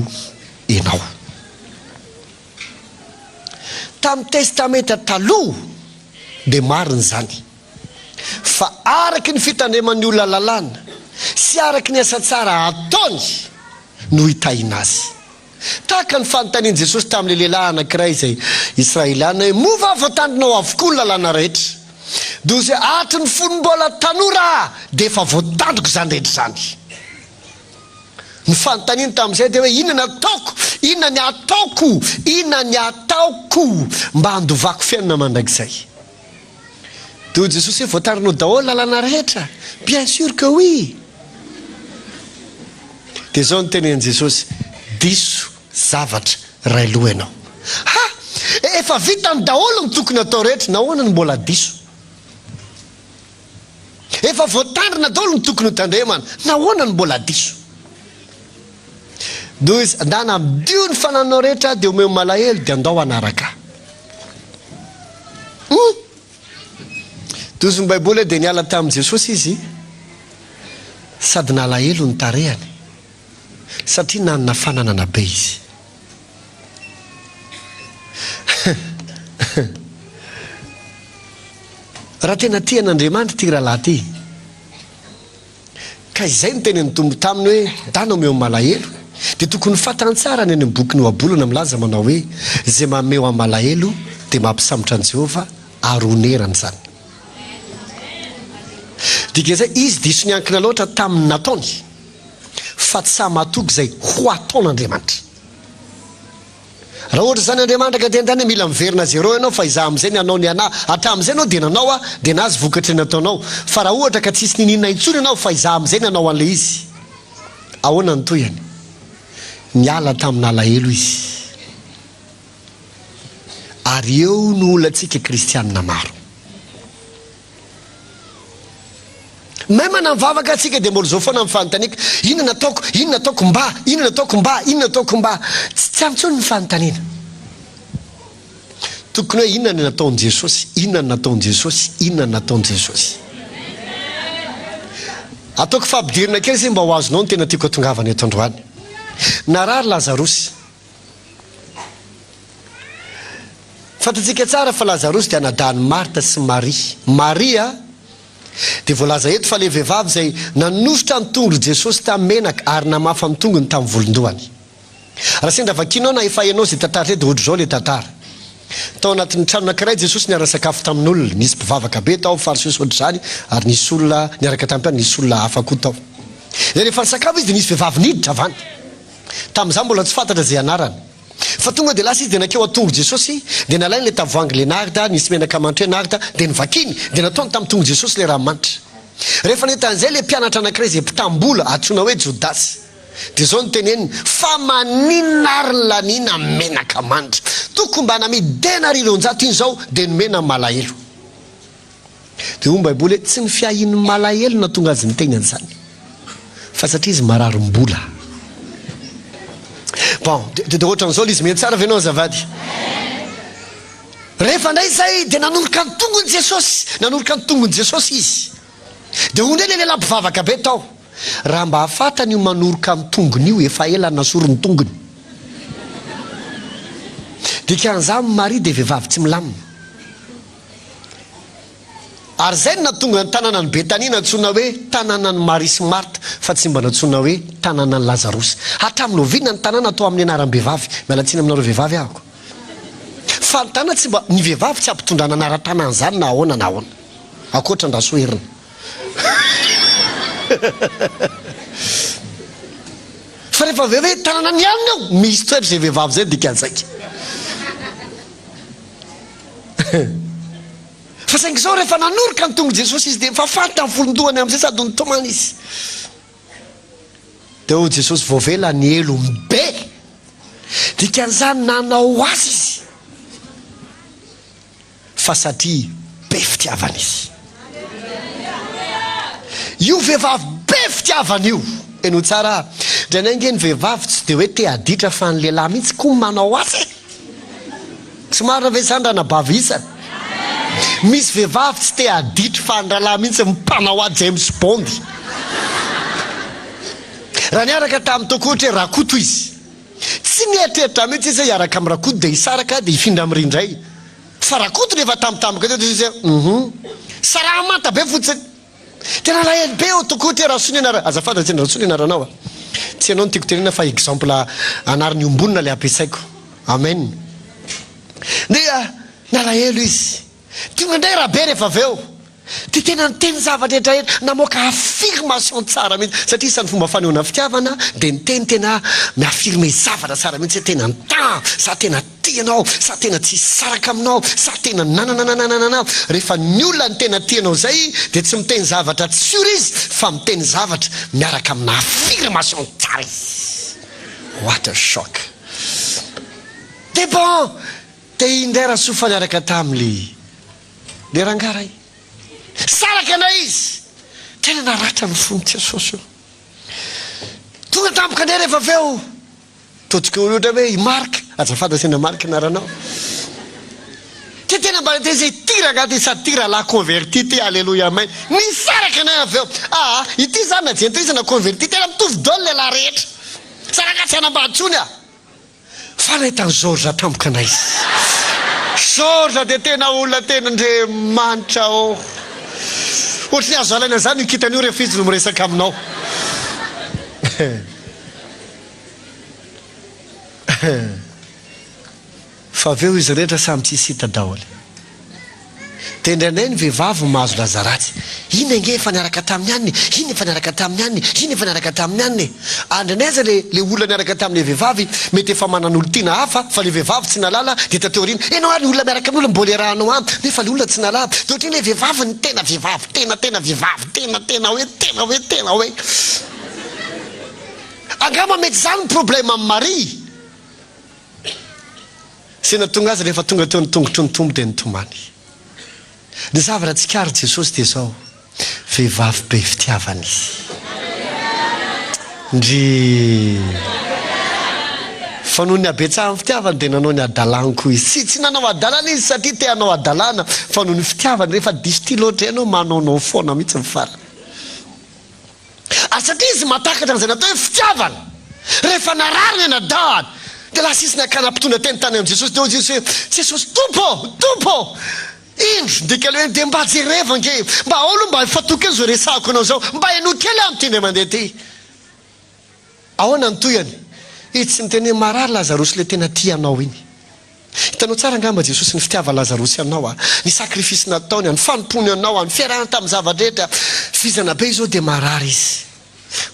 enao. Tamin'ny Testamenta Taloha dia marina izany fa araky ny fitandreman'ny olona lalàna sy araky ny asa tsara ataony no hitahiana azy. Tahaka ny fanontanian'i Jesosy tamin'ilay lehilahy anankiray izay Israeliana hoe, Moa va voatandrinao avokoa ny lalàna rehetra? Dia hoy izy hoe, Hatry ny fony mbola tanora aho dia efa voatandriko izany rehetra izany. Ny fanontaniany tamin'izay dia hoe, Inona ny ataoko? Inona ny ataoko? Inona ny ataoko mba handovako fiainana mandrakizay? Dia hoy Jesosy hoe, Voatarinao daholo ny lalàna rehetra? Bien sûr que oui! Dia izao no tenenin'i Jesosy, Diso zavatra iray loha ianao. Ha! Efa vitany daholo ny tokony hatao rehetra, nahoana no mbola diso? Efa voatandrina daholo ny tokony ho tandremana, nahoana no mbola diso? Dois, Andana amidio ny fanananao rehetra dia omeo malahelo dia andao hanaraka ahy. Hum! Dois ny baiboly hoe dia niala tamin'i Jesosy izy sady nalahelo ny tarehany satria nanana fananana be izy. Raha tena tia an'Andriamanitra ity rahalahy ity, ka izay no tenin'ny Tompo taminy hoe, Ndana omeo ny malahelo, dia tokony ho fantany tsara ny any amin'ny bokin'ny Ohabolana milaza manao hoe, Izay mameho amin'ny malahelo dia mampisambotra an'i Jehovah ary honerany izany. Dikan'izay, izy diso niankina loatra tamin'ny nataony, fa tsy sahy matoky izay ho ataon'Andriamanitra. Raha ohatra izany Andriamanitra ka teny tany hoe mila miverina zéro ianao fa izaho amin'izay ny hanao ny anah hatramin'izay ianao dia nanao aho dia nahazo vokatry ny nataonao fa raha ohatra ka tsisy niniana intsony ianao fa izaho amin'izay ny hanao an'ilay izy ahoana ny tohiny? Niala tamin'alahelo izy ary eo no olantsika kristianina maro. Même na mivavaka atsika dia mbola izao foana ny fanontaniako, inona no ataoko, inona ataoko mba, inona ataoko mba, inona ataoko mba. Tsy tsy ampy intsony ny fanontaniana. Tokony hoe inona no nataon'i Jesosy, inona no nataon'i Jesosy, inona no nataon'i Jesosy. Ataoko fampidirana kely izay mba ho azonao ny tena tiako hatongavana eto androany. Narary Lazarosy. Fantatsika tsara fa Lazarosy dia anadahin'i Marta sy Maria. Maria dia voalaza eto fa ilay vehivavy izay nanosotra ny tongotr'i Jesosy tamin'ny menaka ary namafa ny tongony tamin'ny volon-dohany. Raha sendra vakianao na efa hainao izay tantara izay dia ohatr'izao ilay tantara. Tao anatin'ny trano anankiray Jesosy niara-nisakafo tamin'olona. Nisy mpivavaka be tao, Fariseo sy ohatr'izany, ary nisy olona niaraka tamin'ny mpianany, nisy olona hafa koa tao. Dia rehefa nisakafo izy dia nisy vehivavy niditra avy any. Tamin'izany mbola tsy fantatra izay anarany. Fa tonga dia lasa izy dia nankeo an-tongotr'i Jesosy, dia nalainy ilay tavoahangy ilay narda, nisy menaka manitra hoe narda, dia novakiny, dia nataony tamin'ny tongotr'i Jesosy ilay ranomanitra. Rehefa nahita an'izay ilay mpianatra anankiray izay mpitam-bola, antsoina hoe Jodasy, dia izao no teneniny, Fa maninona ary ny laniana menaka manitra? Tokony mba namidy denaria 200 iny izao, dia nomena ny malahelo. Dia hoy ny Baiboly hoe, Tsy ny fiahian'ny malahelo no nahatonga azy niteny an'izany, fa satria izy mararim-bola. Bon, dia dia ohatran'izao ilay izy, mety tsara ve ianao azafady? Rehefa indray izay dia nanoroka ny tongony Jesosy, nanoroka ny tongony Jesosy izy. Dia hoy indray ilay lehilahy mpivavaka be tao, raha mba fantany io manoroka ny tongony io, efa ela nasory ny tongony. Dikan'izany Maria dia vehivavy tsy milamina. Ary izay no nahatonga ny tanànan'i Betania nantsoina hoe tanànan'i Maria sy Marta, fa tsy mba nantsoina hoe tanànan'i Lazarosy. Hatramin'ny oviana ny tanàna atao amin'ny anaram-behivavy? Miala tsiny aminareo vehivavy ahako. Fa ny tanàna tsy mba, ny vehivavy tsy ampitondrana anaran-tanàna izany na ahoana na ahoana. Ankoatra an-dRasoherina. Fa rehefa avy eo hoe tanànan'i anona io, misy toetra izay vehivavy izay dikan'izay. Fa saingy izao, rehefa nanoroka ny tongotr'i Jesosy izy, dia efa fantany ny volon-dohany amin'izay sady nitomany izy. Dia hoy Jesosy, Voavela ny helony be. Dikan'izany, nanao azy izy, fa satria be fitiavana izy. Io vehivavy be fitiavana io, henoy tsara, indraindray ange ny vehivavy tsy dia hoe te haditra fa ny lehilahy mihitsy koa manao azy e! Tsy marina ve izany ranabavy isany? Misy vehivavy tsy te haditra fa ny rahalahy mihitsy no mpanao ahy James Bond. Raha niaraka tamin'i Toko ohatra hoe Rakoto izy, tsy nieritreritra mihitsy izy hoe hiaraka amin'i Rakoto dia hisaraka dia hifindra amin'i Rindray. Fa Rakoto rehefa tampotampoka teo dia izy hoe uhum. Saraha-manta be fotsiny. Tena alahelo be eo tokoa ty Rasoa ny anarana, azafady raha tsy Rasoa ny anaranao a! Tsy ianao no tiako tenenina fa exemple anarana iombonana ilay ampiasaiko. Amen. Dia nalahelo izy. Tonga indray Rabe rehefa avy eo. Dia tena niteny zavatra rehetra, namoaka affirmation tsara mihitsy, satria isan'ny fomba fanehoana fitiavana dia niteny tena mi-affirmer zavatra tsara mihitsy hoe tena nitaha, za tena tia anao, za tena tsy hisaraka aminao, za tena nanananananana. Rehefa ny olona no tena tia anao izay dia tsy miteny zavatra tsy sûr izy fa miteny zavatra miaraka amina affirmation tsara izy. What a choc! Dia bon! Dia indray Rasoa fa niaraka taminy. Le rangahy ray. Saraka indray izy. Tena naratra ny fony Jesosy io. Tonga tampoka indray rehefa avy eo. Ataontsika ohatra hoe i Marc, azafady asiana Marc anaranao. Ty tena mba niteny izay ity rangahy ty sady ty rahalahy converti ty, aleloia amen. Nisaraka indray avy eo. Aa, ity zany na jentilisa na converti tena mitovy daholo lehilahy rehetra. Za rangahy tsy hanambady intsony ah. Fa nahita an'i Georges tampoka anay izy. Georges dia tena olona tena Andriamanitra ô! Ohatry ny azo alaina izany io kintana io rehefa izy no miresaka aminao. Fa avy eo izy rehetra samy tsisy hita daholo. Dia indraindray ny vehivavy no mahazo laza ratsy. Iny ange efa niaraka tamin'ny anona e, iny efa niaraka tamin'ny anona e, iny efa niaraka tamin'ny anona e. Ary indraindray aza le le olona niaraka tamin'ilay vehivavy mety efa manan'olon-tiana hafa fa le vehivavy tsy nahalala dia taty aoriana, enao ary olona miaraka amin'olona mbola iarahanao aminy nefa le olona tsy nahalala. Dia ohatran'ny hoe vehivavy ny tena vehivavy, tena tena vehivavy, tena tena hoe, tena hoe, tena hoe. Angamba mety izany ny problème amin'i Maria. Sy nahatonga azy rehefa tonga teo ny tongotry ny Tompo dia nitomany. Ny zavatra tsikaritr'i Jesosy dia izao, vehivavy be fitiavana izy. Ndrii. Fa noho ny habetsahan'ny fitiavany dia nanao ny hadalany koa izy. Tsy, tsy nanao hadalana izy satria te hanao hadalana, fa noho ny fitiavany, rehefa diso tia loatra ianao, manaonao foana mihitsy ny farany. Ary satria izy mahatakatra an'izay natao hoe fitiavana, rehefa narary ny anadahany, dia lasa izy nakana mpitondra teny tany amin'i Jesosy, dia hoy Jesosy hoe, Jesosy, Tompo ô! Tompo ô! Indro, ny dikan'ilay hoe dia mba jerevo ange, mba ao aloha mba ifantoho kely izao resahako anao izao, mba henoy kely aho amin'ity indray mandeha ity. Ahoana ny tohiny? Izy tsy niteny hoe marary Lazarosy ilay tena tia anao iny. Hitanao tsara angamba Jesosy ny fitiavan'i Lazarosy anao a, ny sacrifice nataony a, ny fanompoany anao a, ny fiarahany tamin'ny zava-drehetra. Vizana be izao dia marary izy.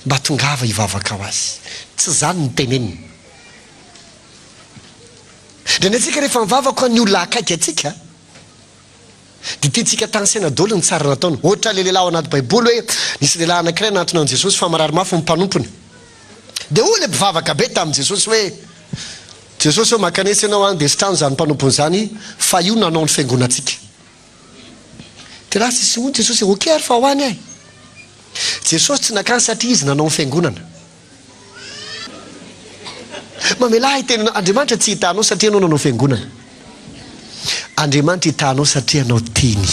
Mba tongava hivavaka ho azy. Tsy izany no teneniny. Indraindray tsika rehefa mivavaka ho an'ny olona akaiky antsika dia tiantsika tanisaina daholo ny tsara nataony. Ohatra ilay lehilahy ao anaty baiboly hoe nisy lehilahy anankiray nanatona an'i Jesosy fa marary mafy ny mpanompony. Dia hoy ilay mpivavaka be tamin'i Jesosy hoe, Jesosy ô, mankanesa ianao any dia sitrano izany mpanompony izany fa io nanao ny fiangonantsika. Dia lasa izy hoy Jesosy hoe, ok ary fa ho any ahy. Jesosy tsy nankany satria izy nanao ny fiangonana. Mamelà ahy hiteny anao, Andriamanitra tsy hitaha anao satria ianao nanao fiangonana. Andriamanitra hitaha anao satria ianao tiany.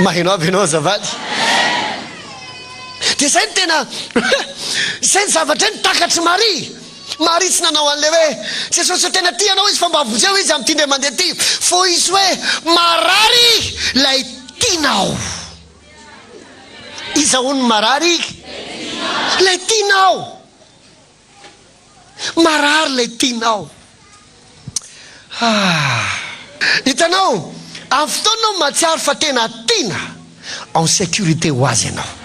Maheno avy ianao azafady. Dia izay no tena izay ny zavatra ny takatr'i Maria. Maria tsy nanao an'ilay hoe Jesosy ô tena tia anao izy fa mba vonjeo izy amin'ity indray mandeha ity. Fô izy hoe marary ilay tianao. Iza hono no marary? Ilay tianao. Marary ilay tianao. Ah. Hitanao, amin'ny fotoana ianao mahatsiaro fa tena tiana, en sécurité ho azy ianao.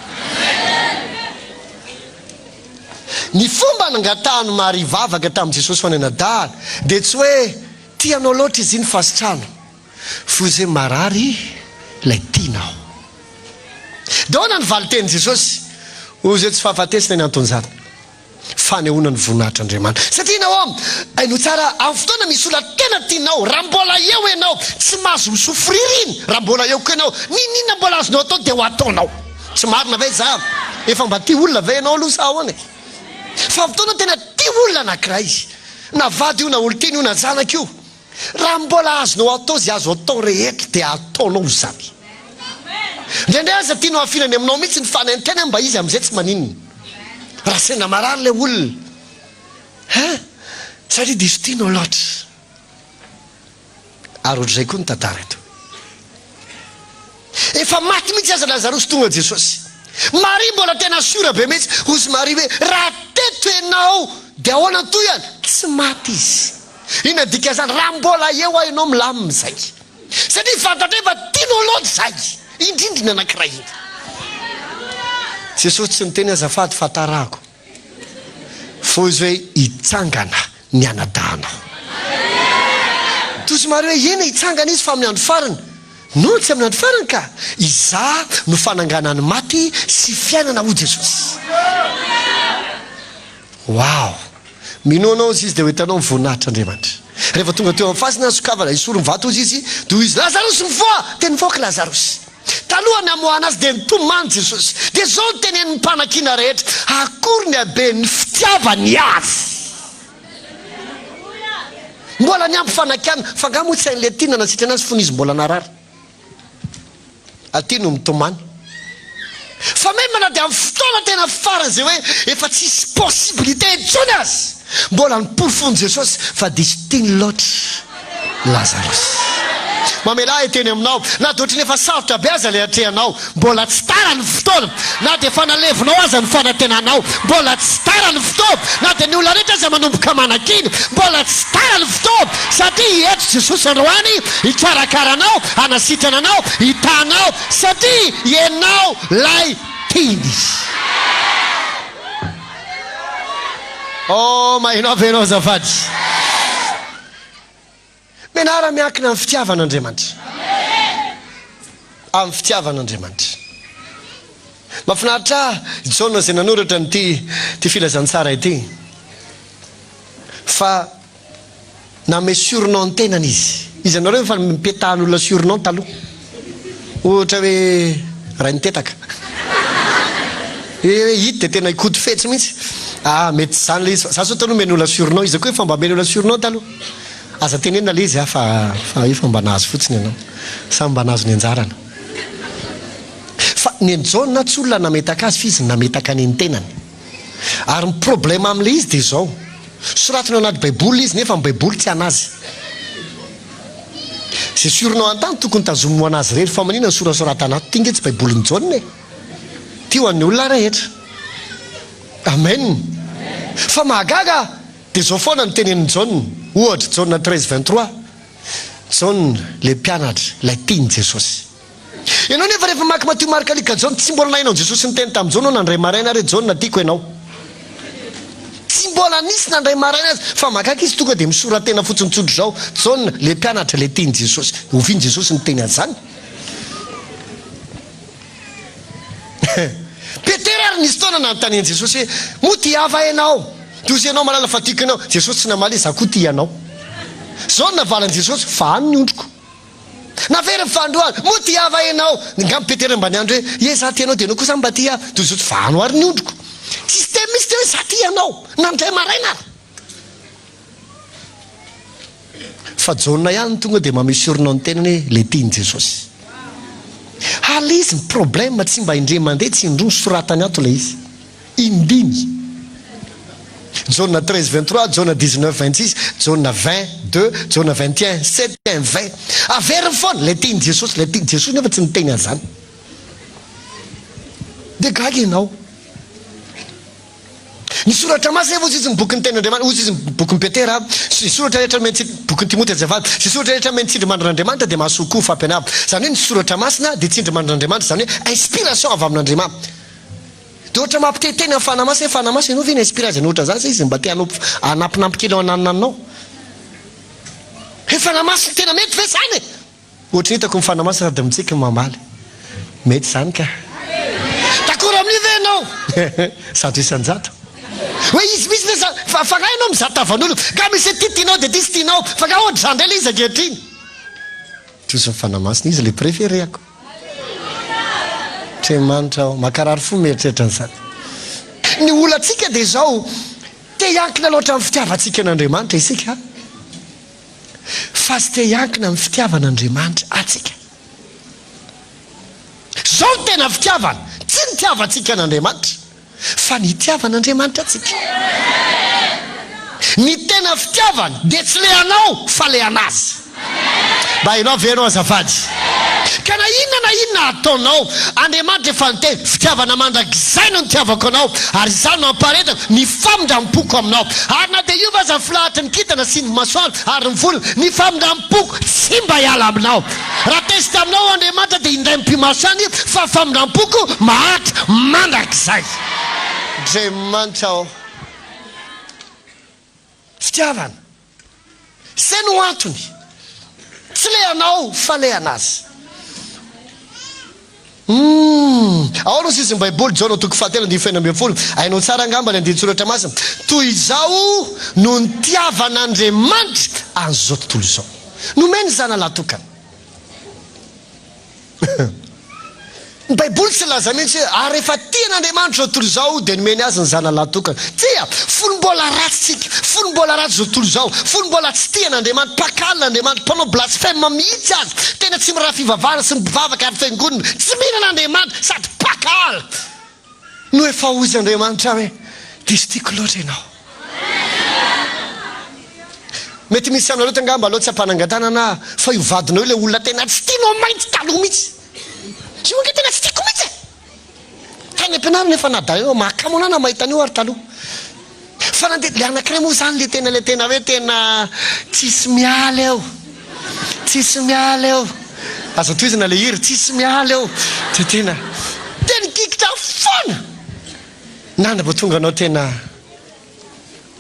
Ny fomba nangatahan'i Maria vavaka tamin'i Jesosy ho any anadahany dia tsy hoe tianao loatra izy iny fa sitrano. Foza hoe marary ilay tianao. Dia ahoana ny valin-tenin'i Jesosy? Hoy izy hoe tsy fahafatesana ny anton'izany. Fanehoana ny voninahitr'Andriamanitra. Satria nahoana? Haino tsara, amin'ny fotoana misy olona tena tianao, raha mbola eo ianao, tsy mahazo mi-souffrir iny, raha mbola eo koa ianao, n'inon'inona mbola azonao atao dia ho ataonao. Tsy marina ve izany? Efa mba tia olona ve ianao aloha sa ahoana e? Fa amin'ny fotoana tena tia olona anankiray, na vady io na olon-tiana io na zanaka io, Raha mbola azonao atao izay azo atao rehetra dia ataonao izany. Indraindray aza tianao hafindra any aminao mihitsy ny fanaintainany mba izy amin'izay tsy maninona. Raha sendra marary ilay olona. Hein? Satria diso tianao loatra. Ary ohatr'izay koa ny tantara eto. Efa maty mihitsy aza Lazarosy tonga Jesosy. Maria mbola tena sûr be mihitsy. Hozy Maria hoe raha teto ianao dia ahoana ny tohiny? Tsy maty izy. Inona ny dikan'izany? Raha mbola eo aho ianao milamina izay. Satria fantatray fa tianao loatra izay, indrindra iny anankiray iny. Jesosy tsy niteny azafady fa tarahako. Fa izy hoe hitsangana ny anadahinao. Toa somary hoe eny e, hitsangana izy fa amin'ny andro farany. Non, tsy amin'ny andro farany ka! Izaho no fananganan'ny maty sy fiainana hoy Jesosy. Wow! Minoa anao hozy izy dia ho hitanao ny voninahitr'Andriamanitra. Rehefa tonga teo amin'ny fasana, sokafana, esory ny vato hozy izy, dia hoy izy, Lazarosy mivoaha! Dia nivoaka Lazarosy. Talohan'ny hamoahana azy dia nitomany Jesosy. Dia izao no tenenin'ny mpanakiana rehetra, Akory ny haben'ny fitiavany azy! Mbola niampy fanakiana, fa angaha moa tsy hain'ilay tiana nasitrana azy fony izy mbola narary? Aty no mitomany. Fa même na dia amin'ny fotoana tena farany izay hoe efa tsisy possibilité intsony aza, mbola noporofoin'i Jesosy fa diso tiany loatra Lazarosy. Mamelà ahy hiteny aminao, na dia ohatran'ny efa sarotra be aza ilay atrehanao, mbola tsy tara ny fotoana. Na dia efa nalevinao aza ny fanantenanao, mbola tsy tara ny fotoana. Na dia ny olona rehetra aza manomboka manakiana, mbola tsy tara ny fotoana. Satria eto Jesosy androany hikarakara anao, hanasitrana anao, hitaha anao, satria ianao lay tiany. Oh, mahinao ve ianao azafady? Mianara miankina amin'ny fitiavan'Andriamanitra. Amin'ny fitiavan'Andriamanitra. Mahafinaritra ahy i Jaona izay nanoratra an'ity ity filazantsara ity fa nanome surnom ny tenany izy. Iza nareo efa nipetahan'olona surnom taloha? Ohatra hoe Rainitetaka. Hoe ito dia tena Ikotofetsy mihitsy. Ah, mety tsy izany ilay izy fa za sao taloha omen'olona surnom, iza koa efa mba omen'olona surnom taloha? Aza tenenina ilay izy ah fa fa efa mba nahazo fotsiny ianao. Samy mba nahazo ny anjarany. Fa ny an'i Jaona tsy olona nametaka azy fa izy nametaka ny an'ny tenany. Ary ny problème amin'ilay izy dia izao, soratiny ao anaty baiboly ilay izy nefa ny baiboly tsy an'azy. Izay surnom an-tany tokony tazominy ho an'azy irery fa maninona ny sorasoratana ato? Ity nge tsy baibolin'i Jaona e! Ity ho an'ny olona rehetra. Amen! Fa mahagaga dia izao foana no tenenin'i Jaona, ohatra Jaona 13 23, Jaona ilay mpianatra, ilay tian'i Jesosy. Ianao nefa rehefa mamaky Matio, Marka, Lioka, Jaona, tsy mbola naheno an'i Jesosy niteny tamin'i Jaona hoe nandray maraina ary hoe Jaona tiako ianao. Tsy mbola nisy nandray maraina azy fa mahagaga izy tonga dia misora-tena fotsiny tsotra izao, Jaona, ilay mpianatra, ilay tian'i Jesosy. Oviana Jesosy niteny an'izany? Petera ary nisy fotoana nanontanian'i Jesosy hoe, Moa tia ahy va ianao? Dia hoy ianao malala fa tiako ianao. Jesosy tsy namaly hoe, Izaho koa tia anao. Izao no navalin'i Jesosy, Fahano ny ondriko. Naveriny fanindroany, Moa tia ahy va ianao? Angamba Petera mba niandry hoe, Ie, izaho tia anao, dia ianao koa sa mba tia ahy? Dia hoy Jesosy, Fahano ary ny ondriko. Tsisy teny mihitsy teo hoe, Izaho tia anao. Na indray maraina ary. Fa Jaona ihany no tonga dia mamehy surnom ny tenany hoe ilay tian'i Jesosy. Ha ilay izy ny problème tsy mba indray mandeha tsy indroa soratany ato ilay izy. Indimy. Jaona 13 23, Jaona 19 26, Jaona 20 2, Jaona 21 7 20. Averiny foana ilay tian'i Jesosy, ilay tian'i Jesosy nefa tsy niteny an'izany. Dia gaga ianao. Ny Soratra Masina hozy izy ny bokin'ny Tenin'Andriamanitra, hozy izy ny bokin'i Petera, sy ny soratra rehetra nomen-tsi-, bokin'i Timoty azafady, sy ny soratra rehetra nomen-tsindrimandrin'Andriamanitra dia mahasoa koa ho fampianarana. Izany hoe ny Soratra Masina dia tsindrimandrin'Andriamanitra, izany hoe inspiration avy amin'Andriamanitra. Dia ohatra mampiteniteny amin'ny Fanahy Masina hoe Fanahy Masina ianao ve ni-inspirer azy hanoratra an'izany sa izy mba te hanopy, hanampinampy kely ao ananonanonao? Hoe Fanahy Masina tena mety ve izany e? Ohatry ny hitako ny Fanahy Masina sady mitsiky no mamaly. Mety izany ka. D'accord amin'io ve ianao? 100%. Hoe izy mihitsy ve sa fa fa nga ianao mizaha tavan'olona? Nga misy hoe ty tianao dia ty tsy tianao? Fa nga ohatr'izany indray ilay izy ankehitriny? Trosa ny Fanahy Masina, izy ilay préféré-ako. Andriamanitra ô, mankarary fo mieritreritra an'izany. Ny olantsika dia izao, te hiankina loatra amin'ny fitiavantsika an'Andriamanitra isika. Fa tsy te hiankina amin'ny fitiavan'Andriamanitra antsika. Izao no tena fitiavana, tsy ny itiavantsika an'Andriamanitra, fa ny itiavan'Andriamanitra antsika. Ny tena fitiavana dia tsy le anao fa le an'Azy. Mba hainao ve ianao azafady? Ka na inona na inona. n'inona ataonao, Andriamanitra efa niteny, fitiavana mandrakizay no nitiavako anao, ary izany no hampaharetako ny famindram-poko aminao. Ary na dia hiova aza ny filahatry ny kintana sy ny masoandro ary ny volana, ny famindram-poko tsy mba hiala aminao. Raha tezitra aminao Andriamanitra dia indray mipi-maso ihany fa famindram-poko maharitra mandrakizay. Andriamanitra ô! Fitiavana. Izay no antony. Tsy le anao fa le anazy. Humm. Ahoana hoy sisa ny Baiboly, Jaona toko fahatelo andininy fahenina ambinifolo. Hainao tsara angamba ny andinin-tsoratra masina. Toy izao no nitiavan'Andriamanitra an'izao tontolo izao. Nomeny ny Zanalahy tokana. Ny Baiboly tsy nilaza mihitsy hoe ary rehefa tia an'Andriamanitra izao tontolo izao dia nomeny azy ny Zanany lahy-tokana. Tsia! Fony mbola ratsy tsika, fony mbola ratsy izao tontolo izao, fony mbola tsy tia an'Andriamanitra, mpankala an'Andriamanitra, mpanao blasphème mihitsy aza, tena tsy miraharaha fivavahana sy ny mpivavaka ary fiangonana, tsy mino an'Andriamanitra sady mpankala. No efa hozy Andriamanitra hoe, Diso tiako loatra ianao. Mety misy aminareo eto angamba aleo tsy ampanangan-tanana aho fa io vadinao io ilay olona tena tsy tianao maintsy taloha mihitsy. Io ange tena tsy tiako mihitsy e! Tany am-pianarana efa nadahy eo, mahakamo anah na mahita an'io ary taloha. Fa nandeha, le anankiray moa zany le tena le tena hoe tena tsisy miala eo, tsisy miala eo, aza tohizana le hira, tsisy miala eo, de tena de nikikitra foana, nana vao tonga anao tena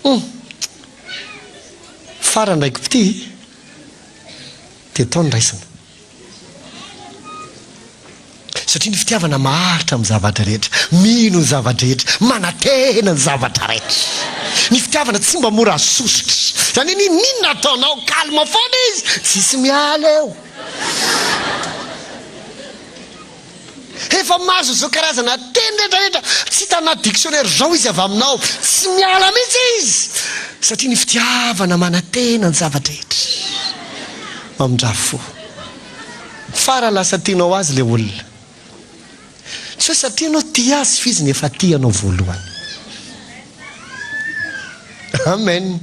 hum, farany raiki-pitia de tao ny raisina. Satria ny fitiavana maharitra amin'ny zavatra rehetra, mino ny zava-drehetra, manantena ny zavatra rehetra. Ny fitiavana tsy mba mora sosotra. Izany hoe n'inon'inona ataonao, calme foana izy, tsisy miala eo. Efa mahazo izao karazana teny rehetra rehetra, tsy hita anaty dictionnaire izao izy avy aminao, tsy miala mihitsy izy. Satria ny fitiavana manantena ny zava-drehetra. Mamindrà fo. Fa raha lasa tianao azy le olona. Tsy hoe satria ianao tia azy f'izy no efa tia anao voalohany. Amen.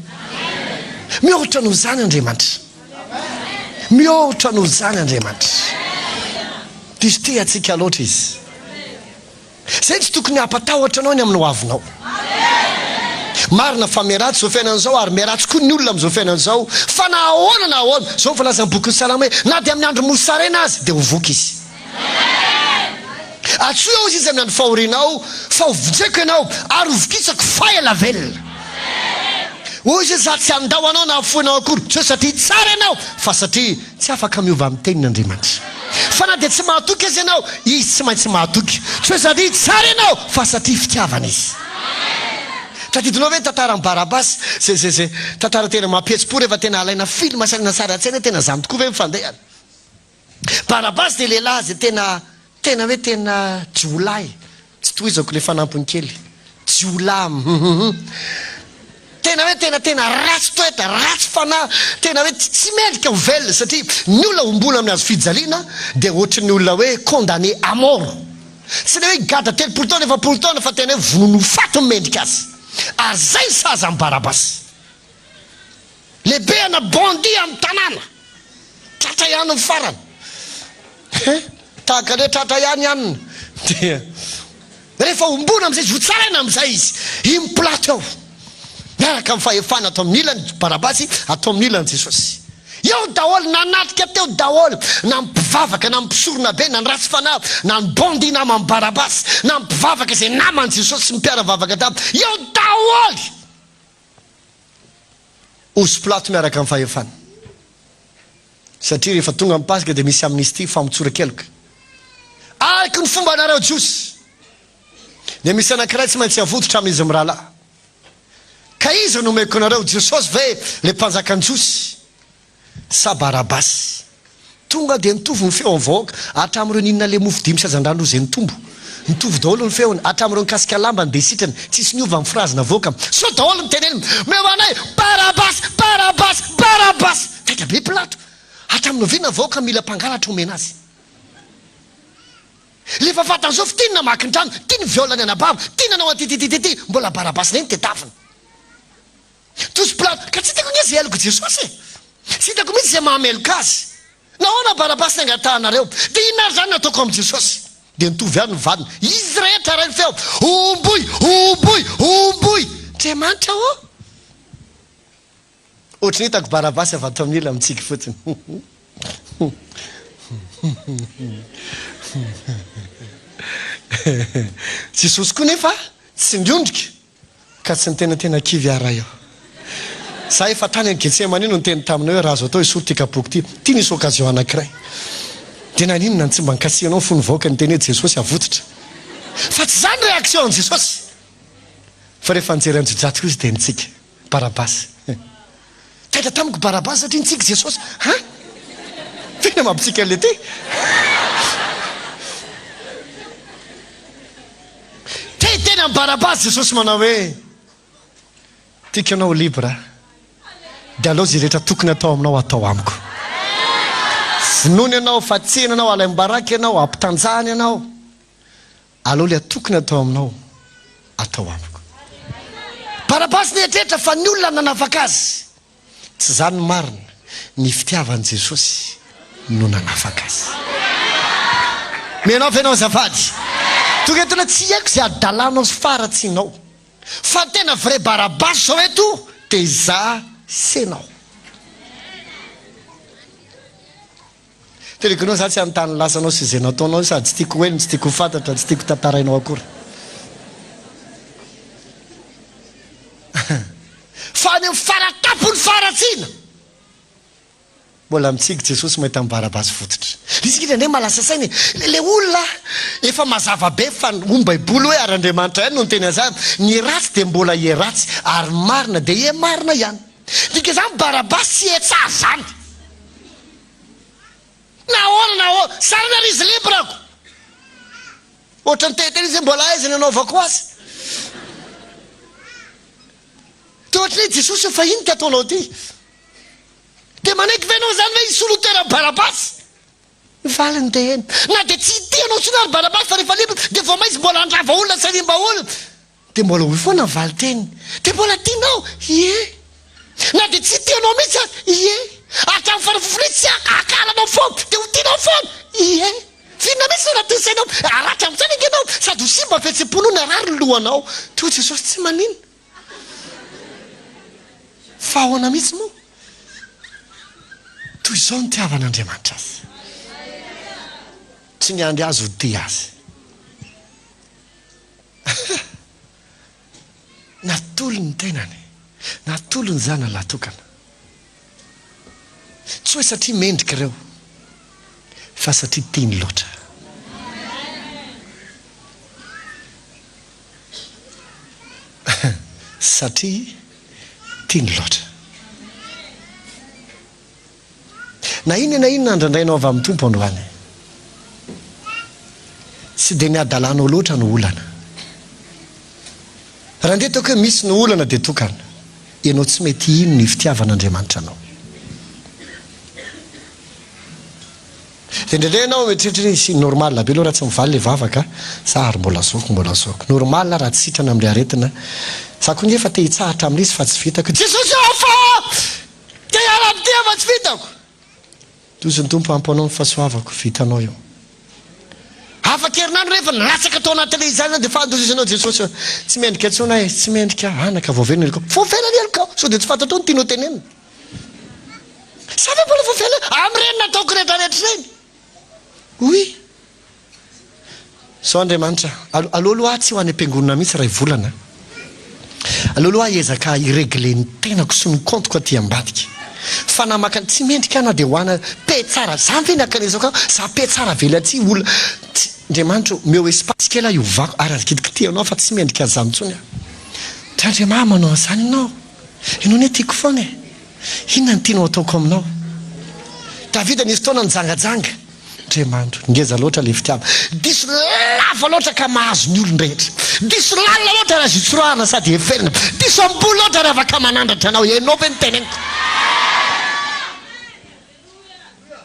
Mihoatra noho izany Andriamanitra. Mihoatra noho izany Andriamanitra. Diso tia antsika loatra Izy. Izay tsy tokony hampatahotra anao ny amin'ny hoavinao. Marina fa miharatsy izao fiainana izao ary miharatsy koa ny olona amin'izao fiainana izao. Fa na ahoana na ahoana, izao no voalazan'ny bokin'ny Salamo hoe, na dia amin'ny andro mosarena aza dia ho voky izy. Antsoy aho izy amin'ny andro fahorianao, fa ho vonjeko ianao ary ho vokisako fa ela velona. Hoy izy hoe, Izaho tsy handao anao na hahafoy anao akory, tsy hoe satria tsara ianao, fa satria Tsy afaka miova amin'ny teniny Andriamanitra. Fa na dia tsy mahatoky aza ianao, Izy tsy maintsy mahatoky. Tsy hoe satria tsara ianao, fa satria fitiavana Izy. Tadidinao ve ny tantaran'i Barabasy? Zay, zay, zay tantara tena mampihetsi-po rehefa tena alaina film sy alaina sary an-tsaina hoe tena izany tokoa ve ny fandehany. Barabasy dia lehilahy izay tena, tena hoe tena jiolahy. Tsy tohizako le fanampiny kely. Jiolahy hum. Tena hoe tena tena ratsy toetra, ratsy fanahy, tena hoe tsy mendrika ho velona satria ny olona homboana amin'ny hazo fijaliana dia ohatry ny olona hoe condamné à mort. Tsy le hoe higadra 30 taona, 40 taona fa tena hoe vonoiny ho faty no mendrika azy. Ary zay ny sazy amin'i Barabasy. Lehibe ana bandit amin'ny tanàna. Tratra ihany ny farany. He, tahaka ny hoe tratra ihany anona. Dia rehefa homboana amin'izay izy, hotsaraina amin'izay izy. Iny Pilato eo, miaraka amin'ny fahefana ato amin'ny ilany Barabasy, ato amin'ny ilany Jesosy. Eo daholo, nanatrika teo daholo, na ny mpivavaka, na ny mpisorona be, na ny ratsy fanahy, na ny bandit naman'i Barabasy, na ny mpivavaka izay naman'i Jesosy sy ny mpiara-vavaka taminy. Eo daholo! Osy Pilato miaraka amin'ny fahefana. Satria rehefa tonga ny Paska dia misy amnistie, famotsoran-keloka. Araka ny fombanareo Jiosy, dia misy anankiray tsy maintsy avototra amin'izy mirahalahy. Ka iza no omeko anareo, Jesosy ve ilay mpanjakan'ny Jiosy? Sa Barabasy? Tonga dia nitovy ny feon'ny vahoaka, hatramin'ireo nihinana ilay mofo dimy sy hazandrano roa izay nitombo. Nitovy daholo ny feony, hatramin'ireo nikasika lambany dia sitrana, tsisy niova ny frazy navoaka. Soa daholo ny teneniny, Omeo anay Barabasy! Barabasy! Barabasy! Taitra be Pilato, hatramin'ny oviana ny vahoaka mila mpangalatra omena azy? Ilay efa fantany izao fa tia ny namaky ny trano, tia ny viol ny anabavy, tia nanao an'ity ity ity ity, mbola Barabasy indray no tedavina. Tosy Pilato, ka tsy hitako ange izay helok'i Jesosy e! Tsy hitako mihitsy izay mahameloka azy. Nahoana Barabasy no angatahanareo? Dia inona ary izany no ataoko amin'i Jesosy? Dia nitovy ihany ny valiny. Izy rehetra iray ny feo, Homboy! Homboy! Homboy! Andriamanitra ô! Ohatry ny hitako Barabasy avy ato amin'ny ila mitsiky fotsiny. Jesosy koa nefa tsy niondrika ka tsy niteny tena kivy aho ray ô. Za efa tany any Getsemane no niteny taminao hoe raha azo atao esory ity kapoaka ity. Ity nisy occasion anankiray. Dia naninona no tsy mba nikasihanao fony vahoaka niteny hoe Jesosy avototra. Fa tsy izany réaction an'i Jesosy. Fa rehefa nijery an'i Jojah tokoa izy dia nitsiky. Barabasy. Taitra tamiko Barabasy satria nitsiky Jesosy. Ha? Tena mampitsiky an'ilay ty. Te hiteny amin'i Barabasy Jesosy manao hoe, Tiako ianao ho libre, dia aleo izay rehetra tokony hatao aminao hatao amiko. Vonoina ianao, fatsihina ianao, alaim-baraka ianao, ampitanjahana ianao. Aleo ilay tokony atao aminao atao amiko. Barabasy nieritreritra fa ny olona nanafaka azy. Tsy izany ny marina, ny fitiavan'i Jesosy no nanafaka azy. Mihaino ve ianao azafady? Tonga eto na tsy haiko izay hadalanao sy faharatsianao. Fa ny tena vrai Barabasy izao eto dia izaho sy ianao. Teneniko anao za tsy hanontany ny lasanao sy izay nataonao sady tsy tiako ho heno, tsy tiako ho fantatra, tsy tiako tantarainao akory. Fa any amin'ny fara-tampon'ny faharatsiana, mbola mitsiky Jesosy mahita an'i Barabasy fototra. Isika indraindray mahalasa saina e! Ilay olona efa mazava be fa hoy ny Baiboly hoe ary Andriamanitra ihany no niteny an'izany, ny ratsy dia mbola hiharatsy ary ny marina dia hihamarina ihany. Dika izany Barabasy tsy hetsa zany. Nahoana nahoana? Sarina ry izy libre-ko. Ohatran'ny te hiteny izy hoe mbola aiza ny anaovako azy. Dia ohatran'ny hoe Jesosy fa ino ty ataonao ty? Dia manaiky ve ianao izany hoe hisolo toeran'i Barabasy? Ny valiny dia eny. Na dia tsy tia anao intsony ary Barabasy fa rehefa libre dia vao may izy mbola handrava olona sy hanimba olona. Dia mbola hoy foana ny valin-teniny. Dia mbola tianao? Ie. Na dia tsy tianao mihitsy aza? Ie. Hatramin'ny farafofony tsy hakahalanao foana, dia ho tianao foana? Ie. F'inona mihitsy no anatin'ny sainao? Haratra amin'izany ange ianao, sady ho simba ny fihetseham-ponao no harary ny lohanao. Toa Jesosy tsy maninona. Fa ahoana mihitsy moa? Toy izao no nitiavan'Andriamanitra azy. Tsy niandry azy ho tia azy. Natolony ny tenany, natolony ny zanany lahy tokana. Tsy hoe satria mendrika ireo, fa satria tiany loatra. Satria tiany loatra. Na inona na inona andrandrainao avy amin'ny Tompo androany, tsy dia ny hadalanao loatra no olana. Raha ndeha ataoko hoe misy no olana dia tokana, ianao tsy mety hino ny fitiavan'Andriamanitra anao. Dia indraindray ianao mieritreritra hoe si normal be aloha raha tsy mivaly ilay vavaka, za ary mbola zoko, mbola zoko. Normal raha tsy sitrana amin'ilay aretina, za koa nge efa te hitsahatra amin'ilay izy fa tsy vitako. Jesosy ô fa! Te hiala amin'ity aho fa tsy vitako. Tohizo ny Tompo hampo anao ny fahasoavako, vitanao io. Afaka herinandro rehefa nilatsaka tao anatin'ilay izy izany dia fahandozisanao Jesosy hoe, tsy mendrika intsony aho e, tsy mendrika, anaka voavela ny helokao. Voavela ny helokao! Sao dia tsy fantatrao ny tianao tenenina. Sa ve mbola voavela amin'ireny nataoko rehetrarehetra ireny? Oui. Zao Andriamanitra, aleo aloha aho tsy ho any am-piangonana mihitsy iray volana. Aleo aloha aho hiezaka hi-regler ny tenako sy ny compte-ko aty ambadika. Fa na maka, tsy mendrika aho na dia ho ana paix tsara, zany ve ny hankanesako aho? Za paix tsara velatsihy olona, tsy, Andriamanitra ô, omeo espace kely aho hiovako ary aza kitikitihanao fa tsy mendrika an'izany intsony aho. Dry Andriama manao an'izany ianao? Ianao anie tiako foana e. Inona no tianao hataoko aminao? Davida nisy fotoana nijangajanga. Andriamanitro, ngeza loatra ilay fitiavana. Diso lava loatra ka mahazo ny olon-drehetra. Diso lalina loatra raha azo itsorahana sady heverina. Diso ambony loatra raha afaka manandratra anao. Ianao ve no teneniko?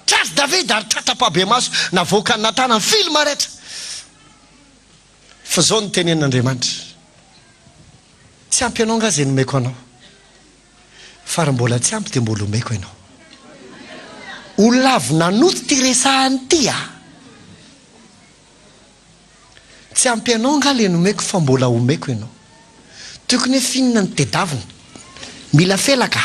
Tratry Davida ary tratra ampahibemaso. Navoakan'i Natana ny film rehetra. Fa izao no tenenin'Andriamanitra, Tsy ampy anao angaha izay nomeko anao? Fa raha mbola tsy ampy dia mbola omeko ianao. Olona avy nanota ity resahany ity a! Tsy ampy anao angaha le nomeko fa mbola omeko ianao. Tokony hoe f'inona no tedavina? Mila felaka?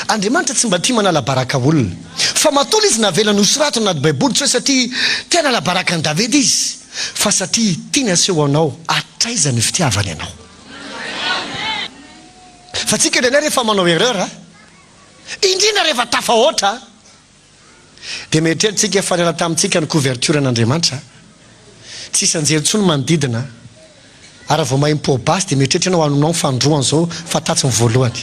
Andriamanitra tsy mba tia manala baraka olona. Fa matoa izy navelany ho soratana anaty baiboly tsy hoe satria te hanala baraka an'i Davida izy fa satria tiany haseho anao hatraiza ny fitiavany anao. Fa tsika indraindray rehefa manao erreur Indrindra rehefa tafahoatra dia mieritreritra isika fa niala tamintsika ny couverture an'Andriamanitra, tsisy anjely intsony manodidina, ary raha vao mahay mipoa-basy dia mieritreritra ianao hanonao ny fanindroany izao fa tatsy ny voalohany.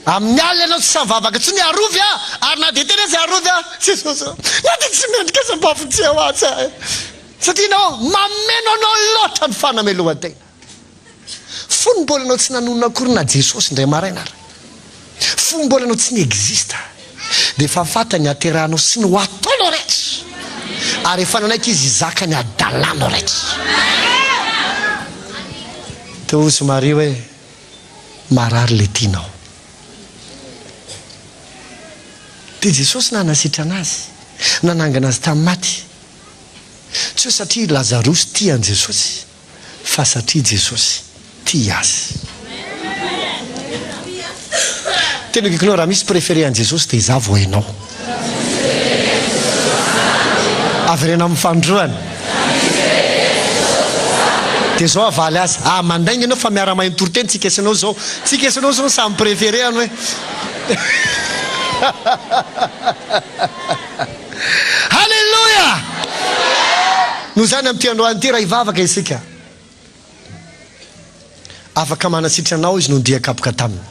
Amin'ny alina ianao tsy sahy mivavaka intsony, arovy aho, ary na dia tena aza arovy aho, Jesosy ô, na dia tsy mendrika aza mba vonjeo aho tsy ahy, satria ianao mameno anao loatra ny fanamelohan-tena. Fony mbola ianao tsy nanonona akory na Jesosy indray maraina ary, fony mbola ianao tsy ni-existe, dia efa fantany ny haterahanao sy ny ho ataonao rehetra, ary efa nanaiky Izy hizaka ny hadalanao rehetra. Teo hozy Maria hoe, Marary ilay tianao. Dia Jesosy nanasitrana azy, nanangana azy tamin'ny maty. Tsy hoe satria Lazarosy tia an'i Jesosy. fa satria Jesosy tia azy. Tena akaikinao raha misy préféré an'i Jesosy dia izaho vao ianao. Avereno amin'ny fanindroany. Dia izao havaly azy, ah mandainga ianao fa miara-mahay mitoriteny tsika sy ianao izao. Tsika sy ianao izao no samy préféré any hoe. Haleloia! Noho izany amin'ity androany ity raha hivavaka isika, afaka manasitra anao Izy noho ny dian-kapoka taminy.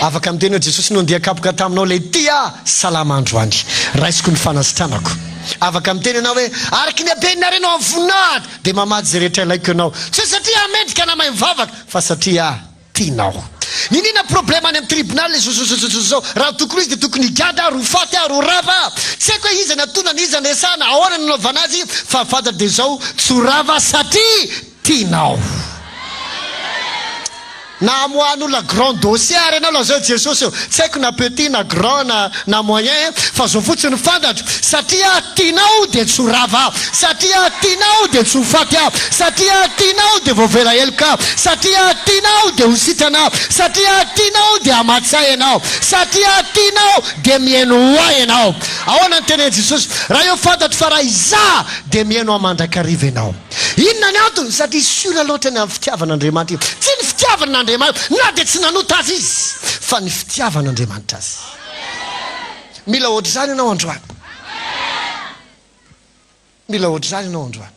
Afaka miteny hoe Jesosy noho ny dian-kapoka taminao ilay tia ahy, salama androany. Raisiko ny fanasitranako. Afaka miteny ianao hoe araka ny haben'ny harenao amin'ny voninahitra dia mamatsy izay rehetra ilaiko ianao. Tsy hoe satria aho mendrika na mahay mivavaka fa satria aho tianao. Niniana problème any am tribunal zozozozozozozao, raha ny tokony ho izy dia tokony higada ary ho faty ary ho rava, tsy haiko hoe iza ny atona na iza ny resahana, ahoana ny nanaovana azy fa ny fantatro dia izao tsy ho rava satria tianao. Na amoahan'olona grand dossier ary ianao lazao Jesosy ô, tsy haiko na petit na grand na na moyen fa zao fotsiny no fantatro, satria aho tianao dia tsy ho rava aho, satria aho tianao dia tsy ho faty aho, satria aho tianao dia voavela heloka aho, satria aho tianao dia ho sitrana aho, satria aho tianao dia hamatsy ahy ianao, satria aho tianao dia mihaino ahy ianao. Ahoana no tenenin'i Jesosy? Raha eo fantatro fa raha izaho dia mihaino ahy mandrakariva ianao. Inona ny antony? Satria sûr loatra ny amin'ny fitiavan'Andriamanitra io. Tsy ny fitiavana an'Andriamanitra na dia tsy nanota aza izy, fa ny fitiavan'Andriamanitra azy. Mila ohatr'izany ianao androany. Mila ohatr'izany ianao androany.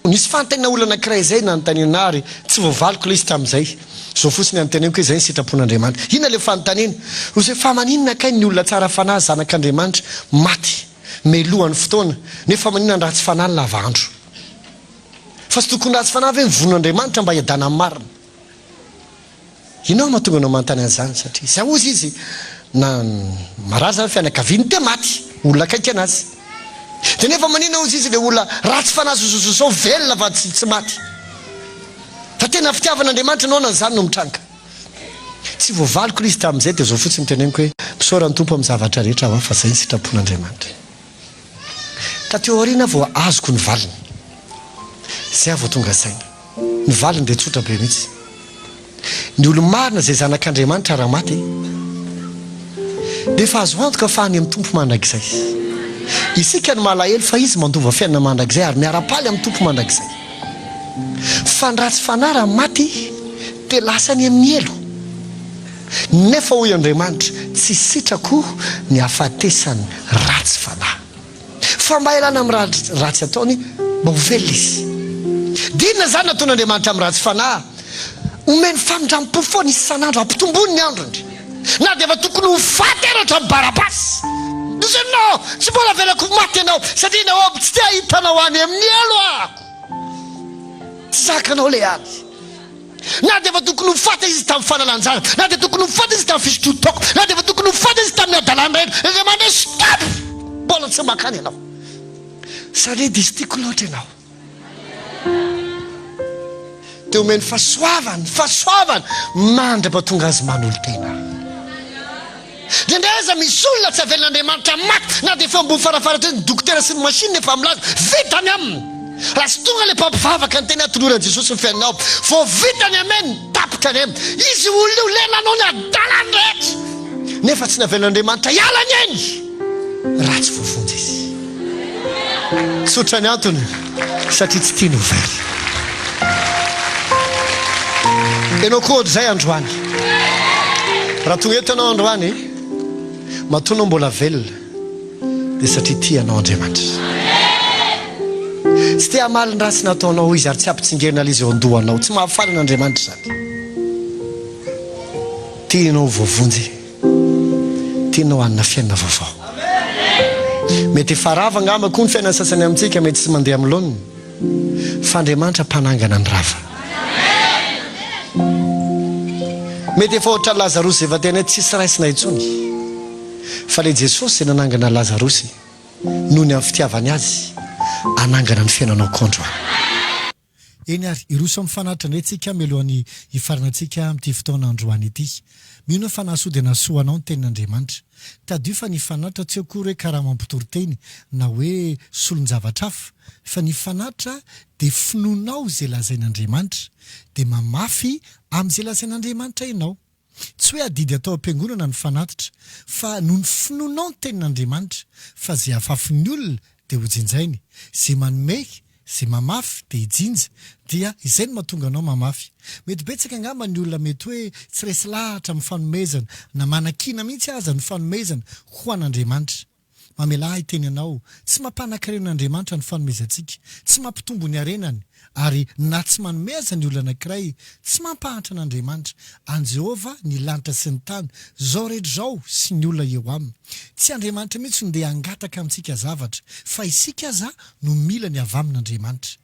Nisy fanontaniana olona anankiray izay nanontaniana ahy ary tsy voavaliko ilay izy tamin'izay. Izao fotsiny anontaniako hoe izay ny sitrapon'Andriamanitra. Inona ilay fanontaniana? Hoy izy hoe fa maninona kay ny olona tsara fanahy zanak'Andriamanitra maty melohan'ny fotoana nefa maninona ny ratsy fanahy lava andro? Fa tsy tokony ratsy fanahy ve ny vonon'Andriamanitra mba hiadana amin'ny marina? Inona no mahatonga anao manontany an'izany? Satria izay hozy izy, na marary izany fianakaviany dia maty, olona akaiky anazy. Dia nefa maninona hozy izy ilay olona ratsy fanahy zozozozao velona fa tsy tsy maty? Fa tena fitiavan'Andriamanitra nahoana izany no mitranga? Tsy voavaliko ilay izy tamin'izay dia izao fotsiny teneniko hoe misaora ny Tompo amin'ny zavatra rehetra aho fa izay ny sitrapon'Andriamanitra. Taty aoriana vao azoko ny valiny. Izay aho vao tonga saina. Ny valiny dia tsotra be mihitsy. Ny olo-marina izay zanak'Andriamanitra raha maty dia efa azo antoka fa any amin'ny Tompo mandrakizay. Isika no malahelo fa izy mandova fiainana mandrakizay ary miara-paly amin'ny Tompo mandrakizay. Fa ny ratsy fanahy raha maty dia lasa any amin'ny helo. Nefa hoy Andriamanitra, tsy sitrako ny hahafatesan'ny ratsy fanahy. Fa mba hialana amin'ny ratsy ataony, mba ho velona izy. Dia inona izany nataon'Andriamanitra amin'ny ratsy fanahy? Omeny famindram-po foana isan'andro, ampitomboiny ny androny. Na dia efa tokony ho faty ary hatramin'i Barabasy. Dia izay, Non, tsy mbola avelako ho maty ianao, satria nahoa tsy te hahita anao any amin'ny helo aho. Tsy zakanao ilay ady. Na dia efa tokony ho faty izy tamin'ny fanalan-janaka, na dia tokony ho faty izy tamin'ny fisotroan-toaka, na dia efa tokony ho faty izy tamin'ny hadalany rehetra, Andriamanitra hoe stop! Mbola tsy mankany ianao. Satria diso tiako loatra ianao. Dia omeny fahasoavana, fahasoavana, mandra-pahatonga azy manolo-tena. Indraindray aza misy olona tsy avelan'Andriamanitra maty na dia efa ambony farafaharateny ny dokotera sy ny machine efa milaza vita ny aminy. Raha tsy tonga ilay mpampivavaka niteny atoloran'i Jesosy ny fiainanao vao vita ny amen, tapitra ny aina. Izy io olona io ilay nanao ny adalany rehetra nefa tsy navelan'Andriamanitra hiala ny ainy raha tsy voavonjy izy. Tsotra ny antony, satria tsy tiany ho very. Ianao koa ohatr'izay androany. Raha tonga eto ianao androany, matoa anao mbola velona, dia satria tia anao Andriamanitra. Tsy te hamaly ny ratsy nataonao Izy ary tsy hampitsingerina ilay izy eo an-dohanao. Tsy mahafaly an'Andriamanitra izany. Tiany ianao ho voavonjy. Tianao hanana fiainana vaovao. Mety efa rava angamba koa ny fiainan'ny sasany amintsika, mety tsy mandeha amin'ny laoniny. Fa Andriamanitra mpanangana ny rava. Mety efa ohatran'i Lazarosy izay efa tena hoe tsisy raisina intsony. Fa ilay Jesosy izay nanangana Lazarosy noho ny amin'ny fitiavany azy, hanangana ny fiainanao koa androany. Eny ary, hiroso amin'ny fanatitra indray tsika mialohan'ny hifaranantsika amin'ity fotoana androany ity. Mino aho fa nahasoa dia nahasoa anao ny tenin'Andriamanitra. Tadidio fa ny fanatitra tsy akory hoe karama mpitoriteny na hoe solon-javatra hafa, fa ny fanatitra dia finoanao izay lazain'Andriamanitra, dia mamafy amin'izay lazain'Andriamanitra ianao. Tsy hoe adidy atao am-piangonana ny fanatitra, fa noho ny finoanao ny tenin'Andriamanitra, fa izay afafin'ny olona dia hojinjainy, izay manome, izay mamafy dia hijinja, dia izay no mahatonga anao mamafy. Mety betsaka angamba ny olona mety hoe tsy resy lahatra amin'ny fanomezana na manakiana mihitsy aza ny fanomezana ho an'Andriamanitra. Mamelà ahy hiteny anao, tsy mampanan-karena an'Andriamanitra ny fanomezantsika, tsy mampitombo ny harenany, ary na tsy manome aza ny olona anankiray, tsy mampahantra an'Andriamanitra. An'i Jehovah ny lanitra sy ny tany, izao rehetra izao sy ny olona eo aminy. Tsy Andriamanitra mihitsy no ndeha hangataka amintsika zavatra, fa isika aza no mila ny avy amin'Andriamanitra.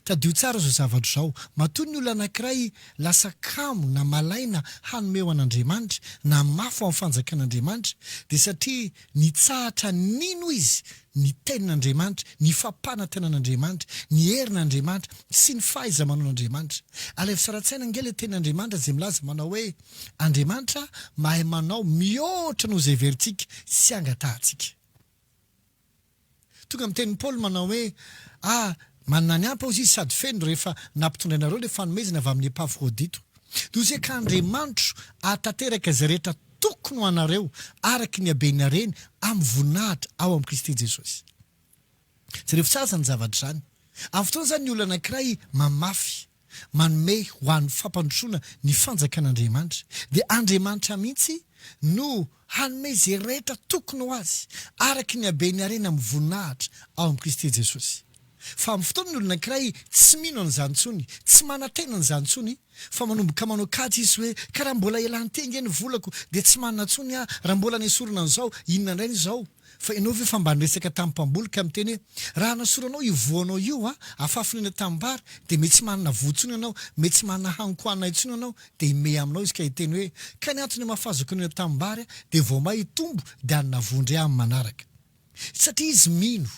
Tadidio tsara izao zavatra izao, matoa ny olona anankiray lasa kamo na malaina hanome ho an'Andriamanitra, na mafy ho amin'ny fanjakan'Andriamanitra, dia satria nitsahatra nino izy ny Tenin'Andriamanitra, ny fampanantenan'Andriamanitra, ny herin'Andriamanitra, sy ny fahaiza-manaon'Andriamanitra. Alaivo sary an-tsaina ange ilay Tenin'Andriamanitra izay milaza manao hoe, Andriamanitra mahay manao mihoatra noho izay heverintsika sy angatahantsika. Tonga amin'ny tenin'i Paoly manao hoe, Ah, manana ny ampy aho, hozy izy, sady feno, rehefa nampitondrainareo ilay fanomezana avy amin'i Epafrodito. Dia hozy hoe, Ka Andriamanitro hahatanteraka izay rehetra tokony ho anareo, araka ny haben'ny hareny, amin'ny voninahitra ao amin'i Kristy Jesosy. Jerevo tsara izany zavatra izany. Amin'ny fotoana izany ny olona anankiray mamafy. manome ho an'ny fampandrosoana ny fanjakan'Andriamanitra, dia Andriamanitra mihitsy no hanome izay rehetra tokony ho azy, araka ny haben'ny harena amin'ny voninahitra ao amin'i Kristy Jesosy. Fa amin'ny fotoana ny olona anankiray tsy mino an'izany intsony, tsy manantena an'izany intsony, fa manomboka manao kajy izy hoe, ka raha mbola elan'ity ange ny volako, dia tsy manana intsony aho, raha mbola nesorina an'izao, inona indray ny izao? Fa ianao ve fa mba niresaka tamin'ny mpamboly ka miteny hoe, raha anasoranao io voanao io a, afafiny eny an-tanimbary, dia mety tsy manana voa intsony ianao, mety tsy manana hanin-kohanina intsony ianao, dia himehy aminao izy ka hiteny hoe, ka ny antony amafazako eny an-tanimbary a, dia vao may hitombo, dia hanana voa indray amin'ny manaraka. Satria izy mino.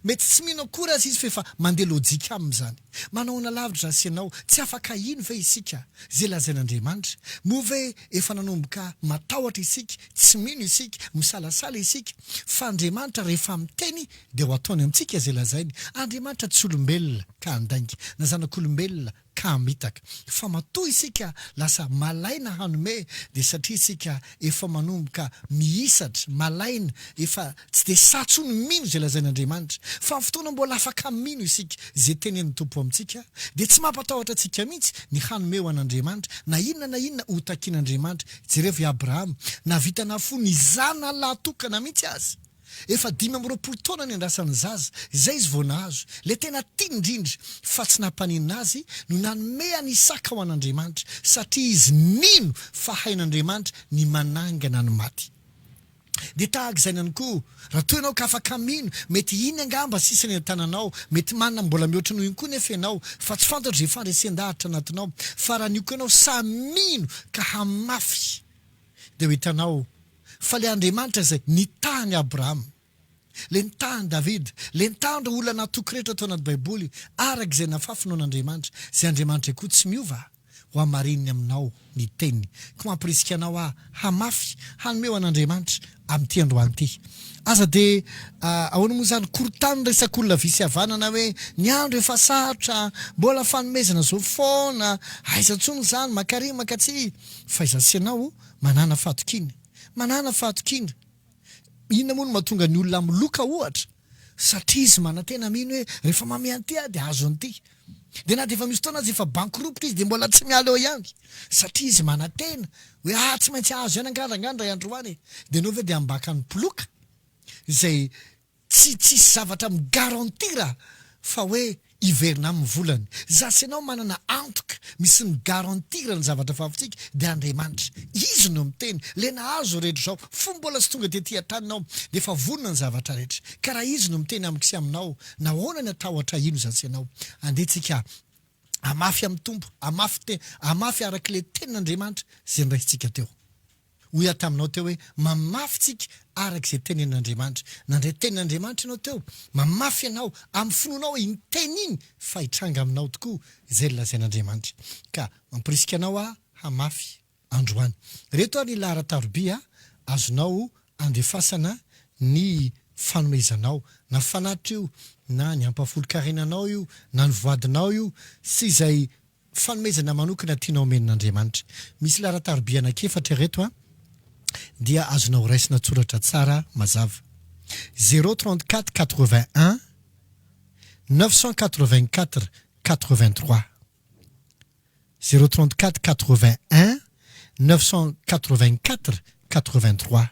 Mety tsy mino akory aza izy fa efa mandeha lojika aminy izany. Manahoana lavitra izaho sy ianao? Tsy afaka hino ve isika izay lazain'Andriamanitra? Moa ve efa nanomboka matahotra isika, tsy mino isika, misalasala isika fa Andriamanitra rehefa miteny dia ho ataony amintsika izay lazainy? Andriamanitra tsy olombelona ka handainga, na zanak'olombelona ka hamitaka. Fa matoa isika lasa malaina hanome dia satria isika efa manomboka mihisatra, malaina, efa tsy dia sahy tsony mino izay lazain'Andriamanitra. Fa amin'ny fotoana mbola afaka mino isika izay tenenin'ny Tompo amintsika dia tsy mampatahotra antsika mihitsy ny hanome ho an'Andriamanitra na inona na inona ho takian'Andriamanitra. Jerevo i Abrahama, nahavita nahafoy ny zanany lahy-tokana mihitsy aza. Efa 25 taona niandrasany zaza, izay izy vao nahazo. Ilay tena tiany indrindra, fa tsy nampaninona azy no nanome an'i Isaka ho an'Andriamanitra, satria izy nino fa hain'Andriamanitra ny manangana ny maty. Dia tahaka izany ihany koa, raha toa ianao ka afaka mino, mety iny angamba sisa ny an-tananao, mety manana mbola mihoatra noho iny koa nefa ianao, fa tsy fantatro izay fandresen-dahatra anatinao, fa raha nioka ianao sahy mino ka hamafy, dia ho hitanao fa ilay Andriamanitra izay nitaha an'i Abrahama. Ilay nitaha an'i Davida, ilay nitaha an'ireo olona natoky rehetra tao anaty Baiboly, araka izay nafafiny ho an'Andriamanitra, izay Andriamanitra koa tsy miova. Ho hamarininy aminao ny teniny. Koa mampirisika anao aho hamafy, hanome ho an'Andriamanitra amin'ity androany ity. Aza dia ahoana moa izany, korontany ny resak'olona havia sy havanana hoe ny andro efa sarotra, mbola fanomezana zo foana, aiza intsony izany, mankarỳ mankatsy. Fa izaho sy ianao manàna fahatokiana. Manàna fahatokiana. Inona moa no mahatonga ny olona miloka ohatra? Satria izy manantena mino hoe rehefa manome an'ity aho dia azo an'ity. Dia na dia efa misy fotoana aza efa bankiropitra izy dia mbola tsy miala eo ihany. Satria izy manantena hoe ah tsy maintsy hahazo ihany angaha rangahy indray andro any e. Dia ianao ve dia ambakan'ny mpiloka izay tsy tsisy zavatra mi-garantir fa hoe hiverina aminy volany. Za sy ianao manana antoka misy mi-garantir ny zavatra fahavintsika dia Andriamanitra. Izy no miteny. Le nahazo rehetra izao fony mbola tsy tonga tety an-tany ianao dia efa vonona ny zavatra rehetra. Ka raha Izy no miteny amiko sy aminao, nahoana ny hatahotra hino za sy ianao? Andeha tsika hamafy amin'ny Tompo, hamafy te, hamafy araka ilay tenin'Andriamanitra izay noraisintsika teo. Hoy aho taminao teo hoe, mamafy tsika araka izay tenenin'Andriamanitra. Nandray tenin'Andriamanitra ianao teo, mamafy ianao amin'ny finoanao iny teny iny fa hitranga aminao tokoa izay nolazain'Andriamanitra. Ka mamporisika anao aho hamafy androany. Ireto ary ny laharan-tarobia azonao andefasana ny fanomezanao, na fanatitra io, na ny ampahafolon-karenanao io, na ny voadinao io, sy izay fanomezana manokana tianao omen'Andriamanitra. Misy laharan-tarobia anankiefatra ireto an, dia azonao raisina an-tsoratra tsara mazava. Zéro 34 81 984 83. Zéro 34 81 984 83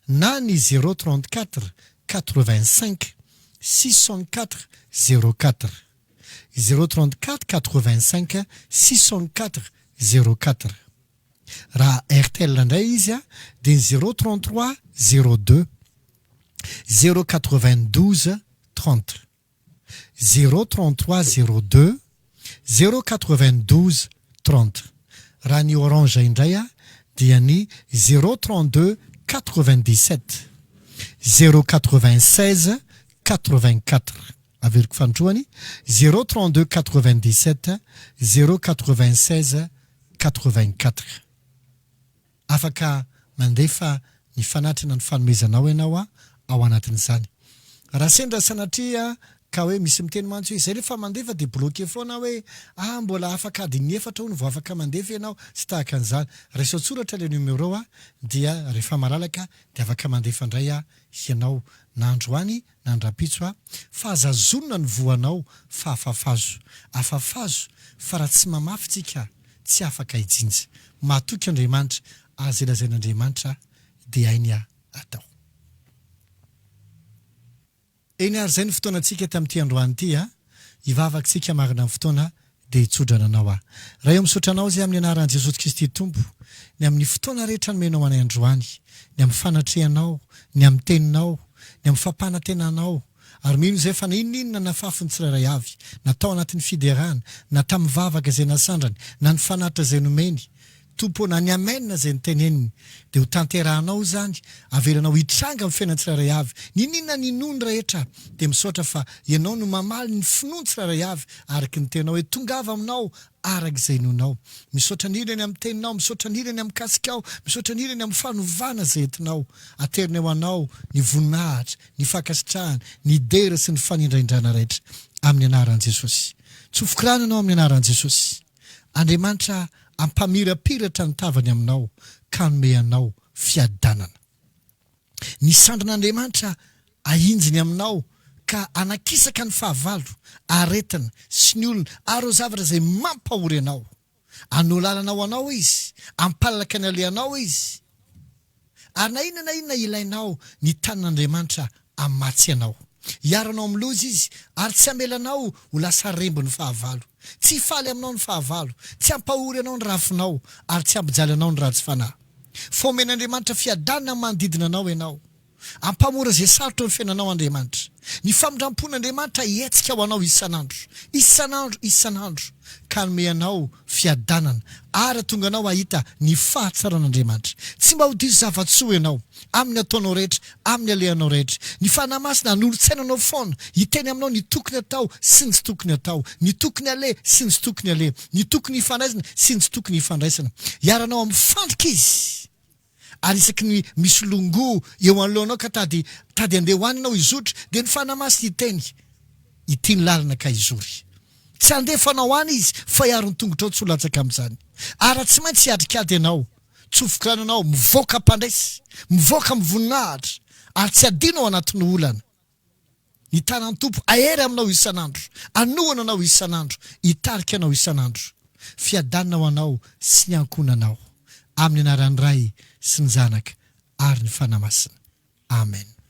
na ny zéro 34 85 604 04. 0 34 85 604 04. Raha Airtel indray izy dia ny zéro 33 02 zéro 92 30. Zéro 33 02 zéro 92 30. Raha ny Orange indray dia ny zéro 32 97 zéro 96 84. Averiko fanindroany, zéro 32 97 zéro 96 84. Afaka mandefa ny fanatrana ny fanomezanao ianao ao anatin'izany. Raha sendra sanatria ka hoe misy miteny mantsy hoe izay rehefa mandefa dia bloqué foana hoe ah mbola afaka adin'ny efatra hono vao afaka mandefa ianao sy tahaka an'izany. Raiso an-tsoratra ilay numéro dia rehefa malalaka dia afaka mandefa indray ianao na androany na ny rahampitso a! Fa aza zonona ny voanao fa afafazo. Afafazo fa raha tsy mamafy tsika tsy afaka hijinja. Matoky Andriamanitra ary izay lazain'Andriamanitra dia hainy atao. Eny ary izay ny fotoanantsika tamin'ity androany ity a! Hivavaka isika marina ny fotoana dia hitsodrana anao aho. Ray ô misaotra anao izay amin'ny anaran'i Jesosy Kristy Tompo ny amin'ny fotoana rehetra nomenao anay androany, ny amin'ny fanatrehanao, ny amin'ny teninao, ny amin'ny fampanantenanao, ary mino izay fa na inona inona nafafiny tsirairay avy, na tao anatin'ny fiderana, na tamin'ny vavaka izay nasandrany, na ny fanatitra izay nomeny, Tompo ô, na ny Amen izay noteneniny, dia ho tanterahanao izany, avelanao hitranga amin'ny fiainan'ny tsirairay avy. N'inon'inona ninoany rehetra, dia misaotra fa Ianao no mamaly ny finoany tsirairay avy, araka ny Teninao hoe, Tongava aminao araka izay inoanao. Misaotra indrindra ny amin'ny Teninao, misaotra indrindra ny amin'ny kasikao, misaotra indrindra ny amin'ny fanovana izay entinao. Aterinay ho Anao ny voninahitra, ny fankasitrahana, ny dera sy ny fanindraindrana rehetra. Amin'ny anaran'i Jesosy. Tsofiko rano Ianao amin'ny anaran'i Jesosy. Andriamanitra hampamirapiratra ny tavany aminao ka hanome anao fiadanana. Ny sandrin'Andriamanitra hahinjiny aminao ka hanakisaka ny fahavalo, aretina, sy ny olona ary ireo zavatra izay mampahory anao. Hanao lalana ho anao Izy, hampalalaka ny alehanao Izy. Ary na inona na inona ilainao, ny tanin'Andriamanitra hamatsy anao. Hiaro anao amin'ny loza Izy, ary tsy hamela anao ho lasa rembin'ny fahavalo. Tsy hifaly aminao ny fahavalo, tsy hampahory anao ny rafinao, ary tsy hampijaly anao ny ratsy fanahy. Fa homen'Andriamanitra fiadanana manodidina anao ianao. Hampamora izay sarotra ny fiainanao Andriamanitra. Ny famindram-pon'Andriamanitra hihetsika ho anao isan'andro, isan'andro, isan'andro, ka hanome anao fiadanana ary hahatonga anao hahita ny fahatsaran'Andriamanitra. Tsy mba ho diso zava-tsoa ianao amin'ny ataonao rehetra, amin'ny alehanao rehetra. Ny Fanahy Masina hanolo-tsaina anao foana, hiteny aminao ny tokony hatao sy ny tsy tokony hatao, ny tokony haleha sy ny tsy tokony haleha, ny tokony hifandraisana sy ny tsy tokony hifandraisana. Hiaranao amin'ny fandrika Izy. Ary isaky ny misy longo eo anoloanao ka tady tady handeha ho any ianao hizotra, dia ny Fanahy Masina hiteny, Ity ny lalana ka hizory. Tsy handefa anao any Izy fa hiaro ny tongotrao tsy ho latsaka amin'izany. Ary raha tsy maintsy hiatrik'ady ianao, tsofoka rano ianao, mivoaka mpandresy, mivoaka amin'ny voninahitra, ary tsy hadino ao anatin'ny olana. Ny tanan'ny Tompo hahery aminao isan'andro, hanohana anao isan'andro, hitarika anao isan'andro. Fiadanana ho anao sy ny ankohonanao. Amin'ny anaran'ny Ray sy ny Zanaka ary ny Fanahy Masina. Amen.